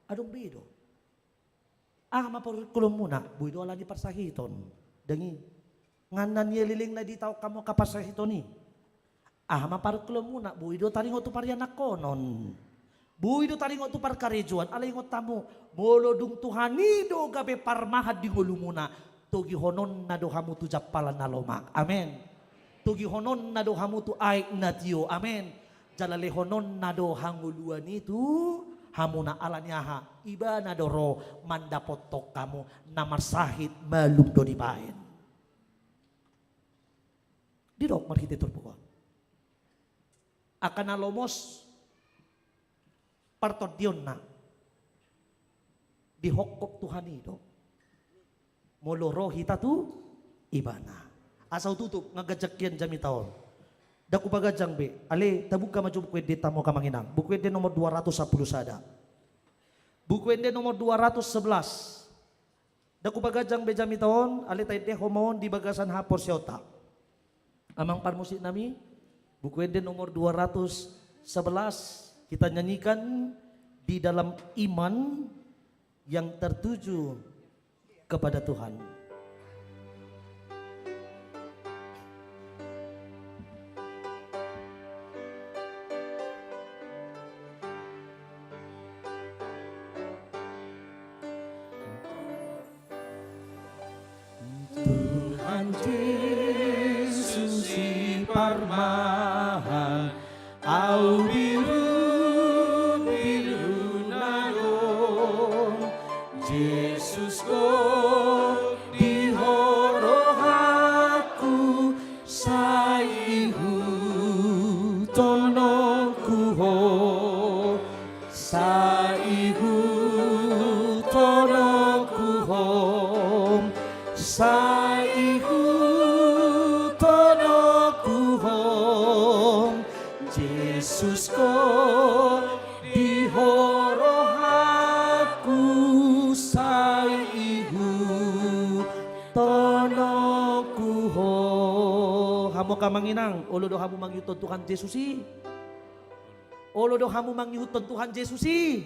Adong be do. Aha ma parungkilonmuna? Boi do ala ni parsahiton. Dengki. Nga na nialilingna ditaon hamu angka parsahiton i. Aha ma parungkilonmuna? Boi do taringot tu parianakhonon. Boi do taringot tu parkarejoan, alai ingot hamu, molo dung Tuhan i do gabe parmahan di ngolumuna, togihononna do hamu tu jampalan na lomak. Amen. Togihononna do hamu tu aek na tio. Amen. Jala lehononna do hangoluan i tu hamuna, ala ni aha? Ibana do ro mandapothon hamu, na marsahit malum do dibaen. Didok marhite turpuk on. Angka na lomos partondionna, dihophop Tuhan i do molo ro hita tu Ibana. Asa hututup, nga ganjang hian jamita on. Ndang hupaganjang be, ale tabuka ma jo Buku Ende ta, hamu angka amang inang. Buku Ende nomor dua ratus sampulu sada. Buku Ende nomor dua ratus sebelas. Ndang hupaganjang be jamita on, ale taendehon ma on di bagasan haporseaonta. Amang parmusik nami, Buku Ende nomor dua ratus sebelas, kita nyanyikan di dalam iman yang tertuju kepada Tuhan. Tuhan Jesus i parmahan, au birubiru na dong. Jesus, Ho di ho rohangku, sai ihuthononku Ho. Sai ihuthononku Ho, sai ihuthononku Ho, Jesus, Ho di ho rohangku, sai ihuthononku Ho. Hamu angka amang inang, olo do hamu mangihuthon Tuhan Jesus i? Olo do hamu mangihuthon Tuhan Jesus i?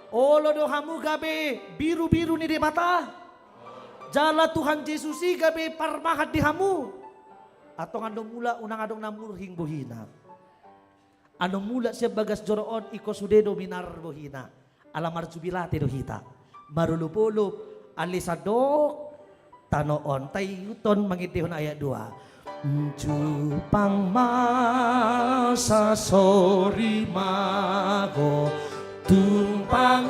Olo do hamu gabe birubiru ni Debata? Jala Tuhan Jesus i gabe parmahan di hamu? Antong annon mula, unang adong na murhing bohina. Annon mula sian bagas joro on, ingkon sude do minar bohina. Ala marjubilate do hita, marolopolop, ale sandok tano on. Taihuthon mangendehon ayat dua. Jumpang ma sasori ma Ho, tung pangapul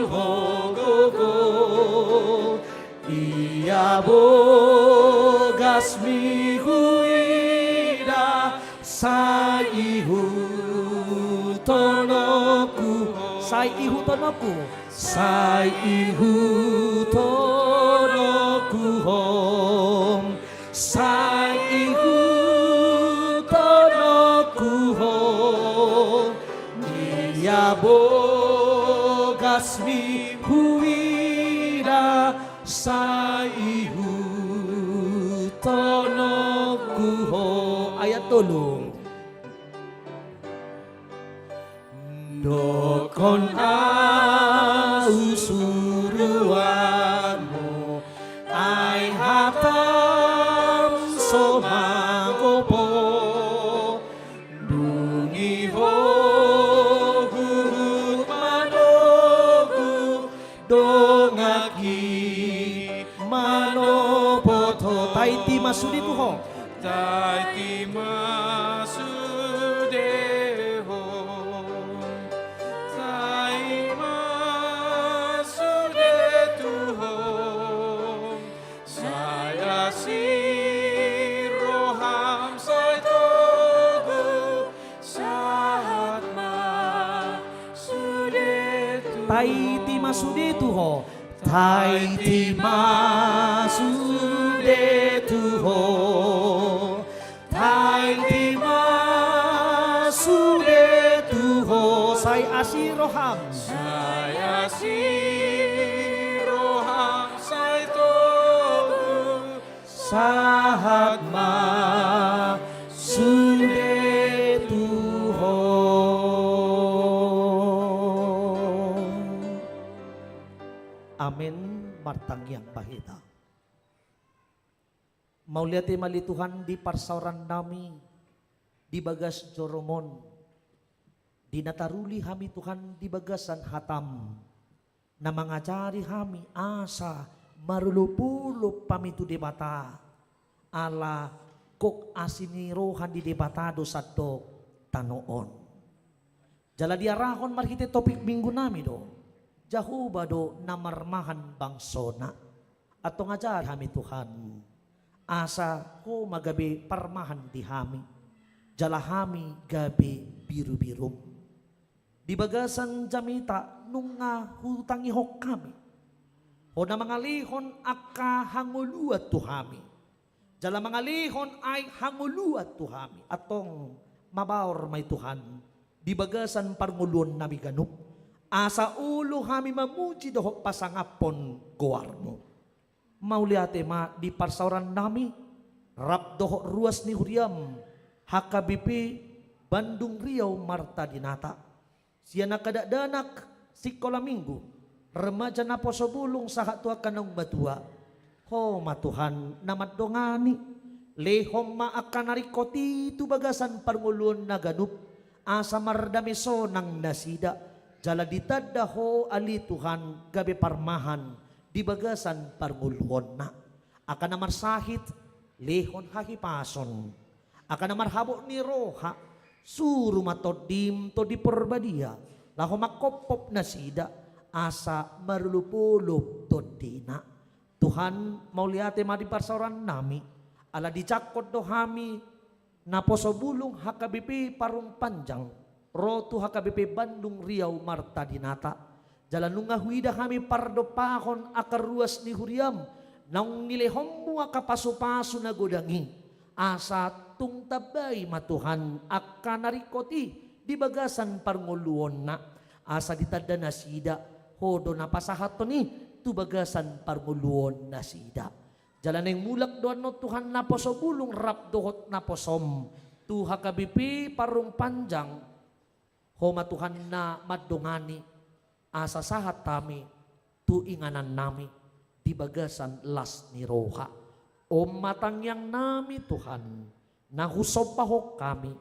Ho gogo, ia bogasmi huida, sai ihuthononku, sai ihuthononku, sai ihuthononku Ho, sai ihuthononku Ho, ia bogasmi huida, sai ihuthononku Ho. Ayat tolu. Dokkon ahu suruanmu, ai hatam so magopo. Dung i Ho huhut manogu, donganki manopot Ho. Taiti ma sude tu Ho. Taiti ma sude Ho. Taiti ma sude tu Ho. Sai asi roham sai togu, sahat ma sude tu Ho. Taiti ma sude tu Ho. Taiti ma sude tu Ho. Taiti ma sude tu Ho. Sai asi roham. Sai asi roham sai togu, sahat ma sude tu Ho. Amen. Martangiang ma hita. Mauliate ma ale Tuhan di parsaoran nami di bagas joroMon, di na taruli hami Tuhan di bagasan hataM, na mangajari hami asa marolopolop hami tu Debata, ala gok asi ni roha ni Debata do sandok tano on. Jala diarahon marhite topik minggu nami do, Jahowa do na marmahan bangsona. Antong ajari hami Tuhan, asa Ho ma gabe parmahan di hami, jala hami gabe birubiruM. Di bagasan jamita nunga hutangihon hami, Ho na mangalehon angka hangoluan tu hami, jala mangalehon aek hangoluan tu hami. Antong mabaor ma i Tuhan di bagasan parngoluon nami ganup, asa olo hami mamuji dohot pasangaphon goarMu. Mauliate ma di parsaoran nami, rap dohot ruas ni huriaM, H K B P Bandung Riau Marta Dinata. Sian angka dakdanak sikola minggu, remaja naposo bulung sahat tu angka naung matua. Ho ma Tuhan na mandongani, lehon ma angka na ringkot i tu bagasan parngoluonna ganup, asa mardame sonang nasida, jala ditanda Ho ale Tuhan gabe parmahan di bagasan parngoluonna. Angka na marsahit, lehon hahipason. Angka na marhabot ni roha, suru ma TondiM, Tondi Porbadia, laho manghophop nasida, asa marolopolop tondina. Tuhan, mauliate ma di parsaoran nami, ala dijangkon do hami naposo bulung H K B P Parung Panjang ro tu H K B P Bandung Riau Marta Dinata. Jala nunga huida hami pardompahon angka ruas ni huriaM, naung nilehonMu angka pasupasu na godang i, asa tung tambai ma Tuhan angka na ringkot i di bagasan parngoluonna, asa ditanda nasida, Ho do na pasahathon i tu bagasan parngoluon nasida. Jala naeng mulak do annon Tuhan naposo bulung rap dohot naposoM tu H K B P Parung Panjang, Ho ma Tuhan na mandongani, asa sahat hami tu inganan nami di bagasan las ni roha. On ma tangiang nami Tuhan, na husombahon hami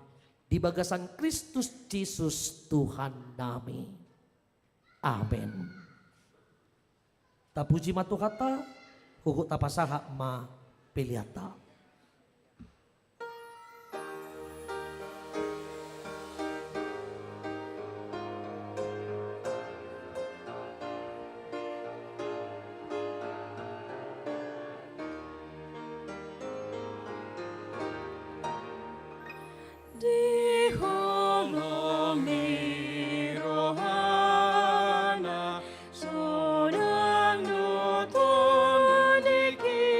di bagasan Kristus Jesus Tuhan nami. Amen. Tapuji ma Tuhanta, huhut tapasahat ma peleanta. Di holong ni rohana, sonang do tondingki.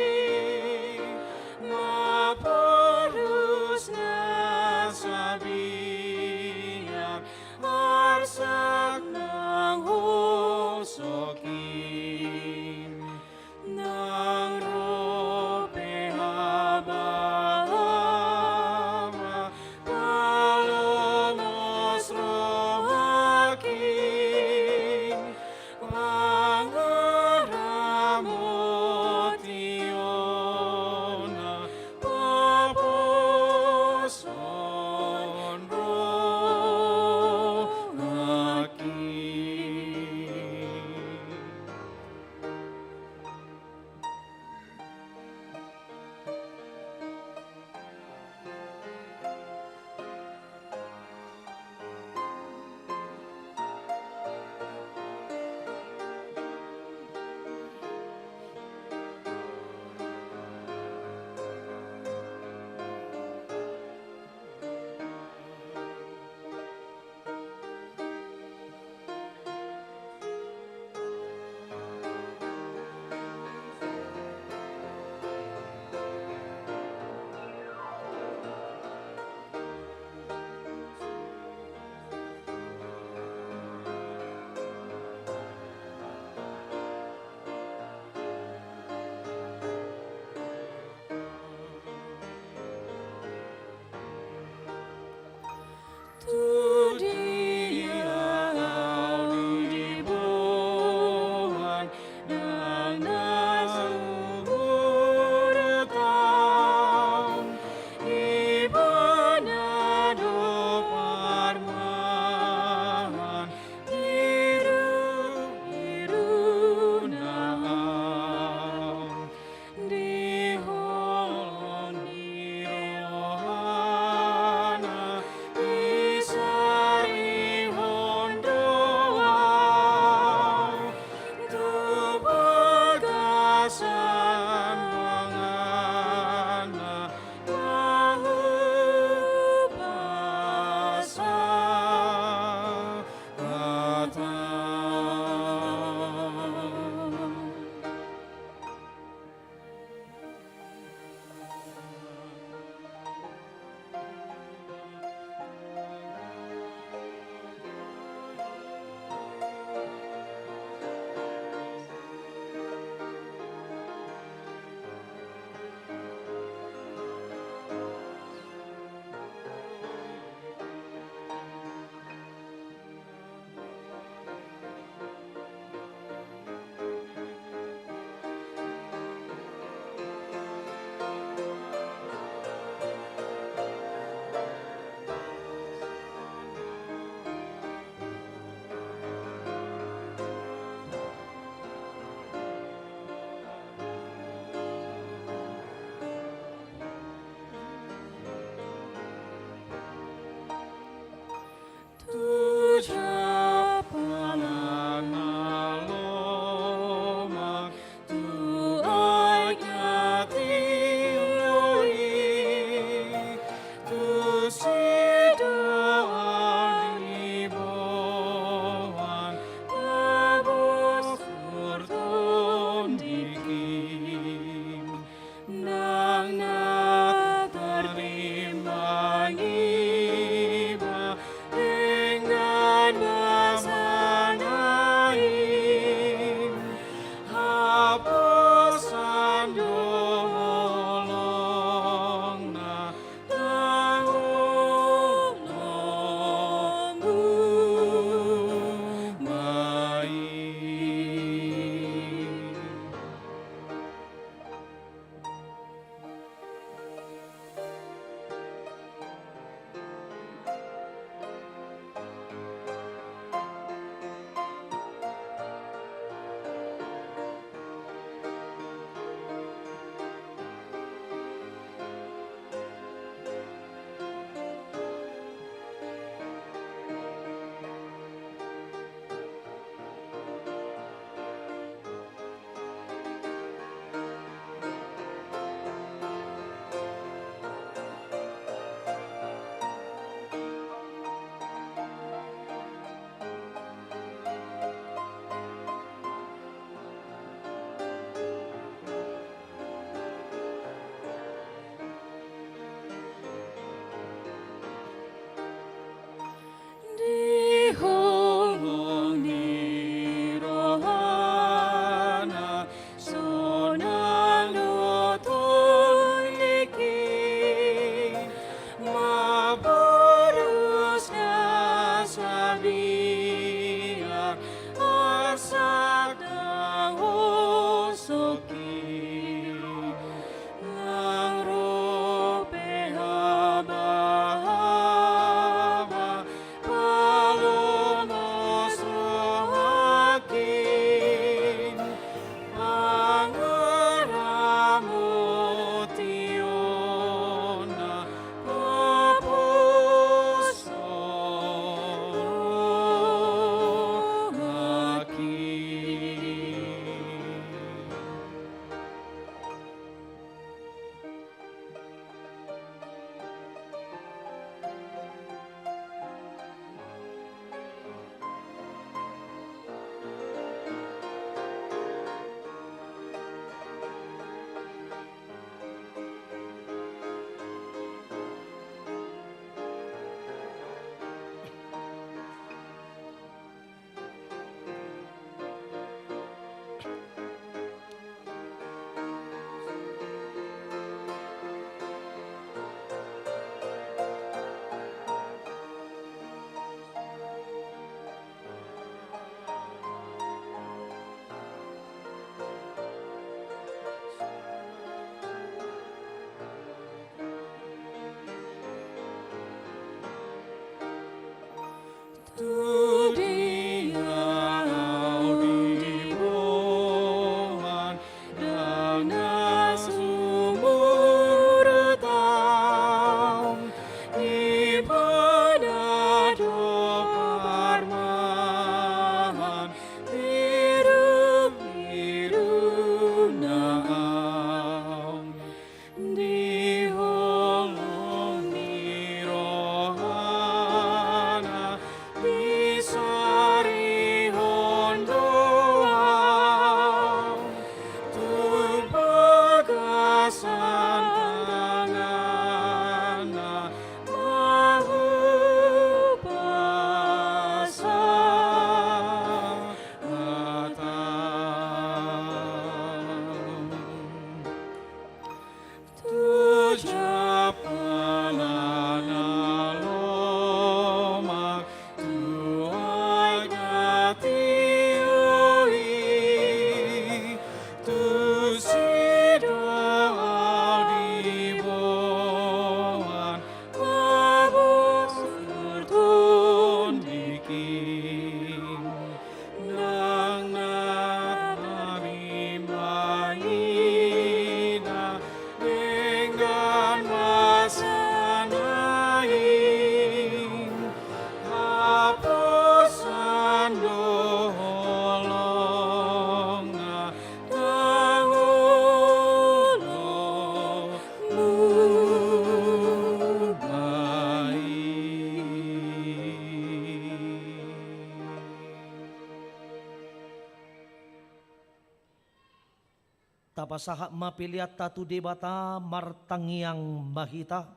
Tapasahat ma peleanta tu Debata, martangiang ma hita.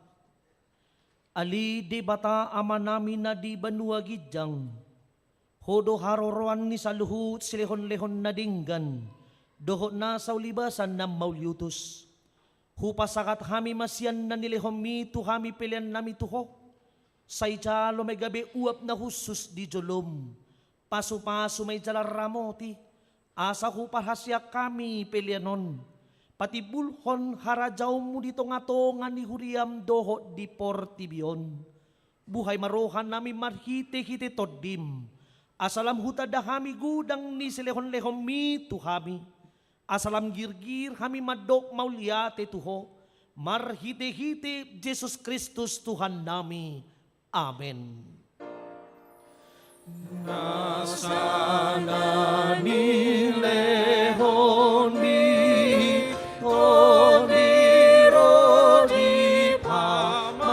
Ale Debata Amanami na di banua ginjang, Ho do haroroan ni saluhut silehonlehon na denggan dohot nasa ulibasan na mauliutus. Hupasahat hami ma sian na nilehonMi tu hami peleannami tu Ho. Sai jalo ma i gabe uap na hushus di joloM. Pasupasu ma i jala ramoti, asa huparhaseang hami pelean on patimbulhon harajaonMu di tongatonga ni huriaM dohot di portibi on. Buhai ma rohanami marhitehite TondiM, asa lam hutanda hami godang ni silehonlehonMi tu hami, asa lam girgir hami mandok mauliate tu Ho, marhitehite Jesus Kristus Tuhannami. Amen. Nasa na nilehonMi Tondi ro di pamatangku,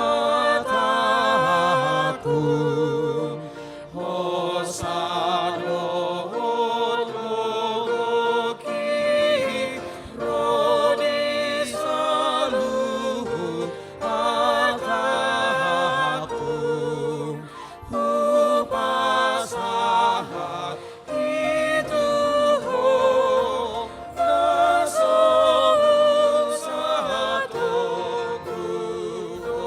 hosa dohot gogoki ro di saluhut hatangku. Hupasahat i tu Ho, na so husahatoku do.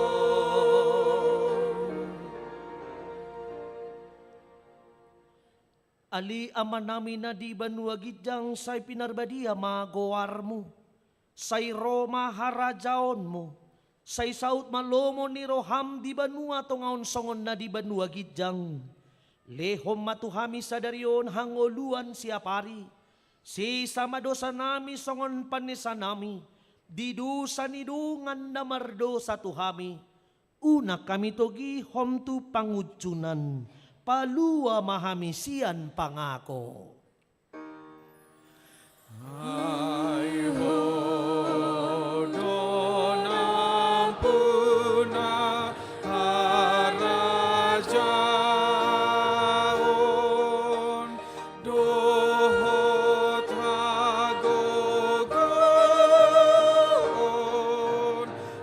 Ale Amanami na di banua ginjang, sai pinarbadia ma goarMu. Sai ro ma harajaonMu. Sai saut ma lomo ni rohaM di banua tonga on songon na di banua ginjang. Lehon ma tu hami sadari on hangoluan siapari. Sesa ma dosanami songon panesanami di dosa ni dongan na mardosa tu hami. Unang hami togihon tu pangunjunan, palua ma hami sian pangago. Ai Ho do nampuna harajaon dohot hagogoon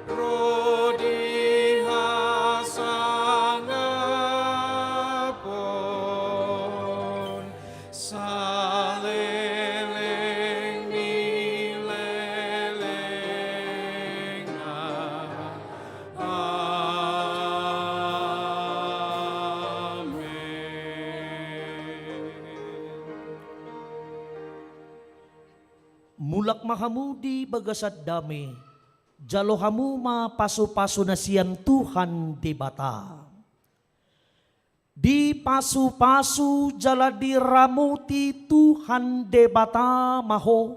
ro di hasangapon saleleng ni lelengna. Amen. Mulak ma hamu di bagasan dame, jalo hamu ma pasupasu na sian Tuhan Debata. Dipasupasu jala diramoti Tuhan Debata ma ho.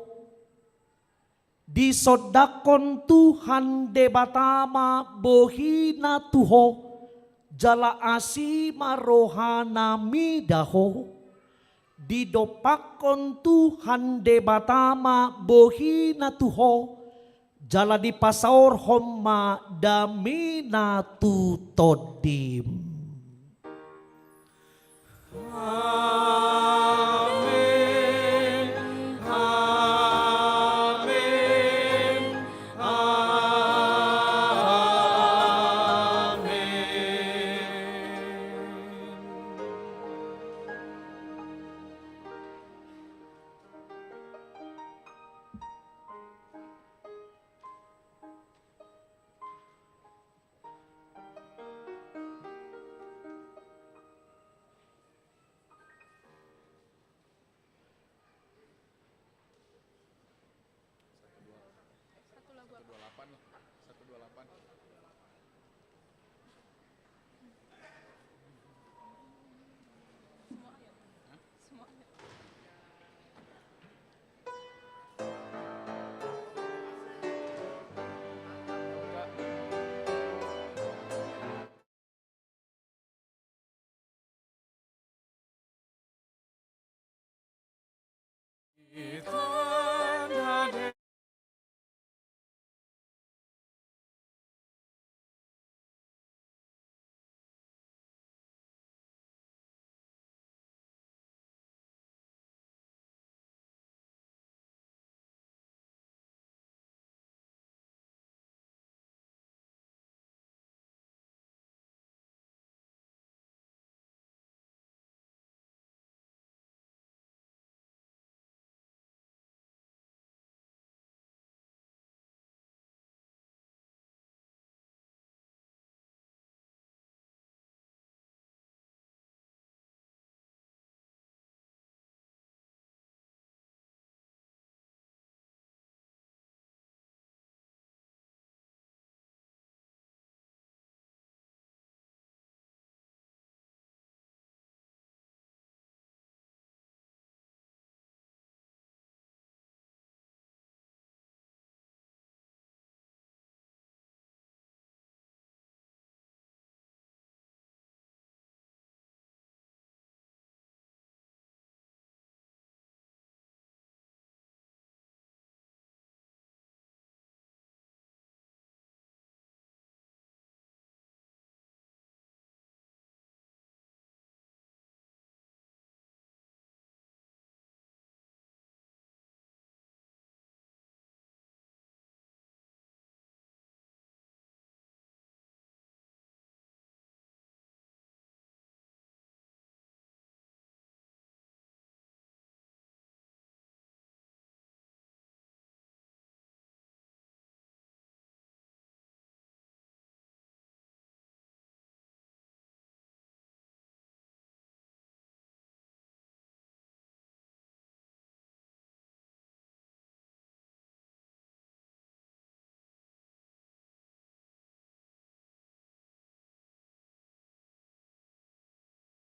Disondangkon Tuhan Debata ma bohina tu ho, jala asi ma rohana mida ho. Didompakkon Tuhan Debata ma bohina tu ho, jala dipasaorhon ma damena tu tondim. Amen. Amen. Amen. Satu dua delapan lah. Satu dua delapan.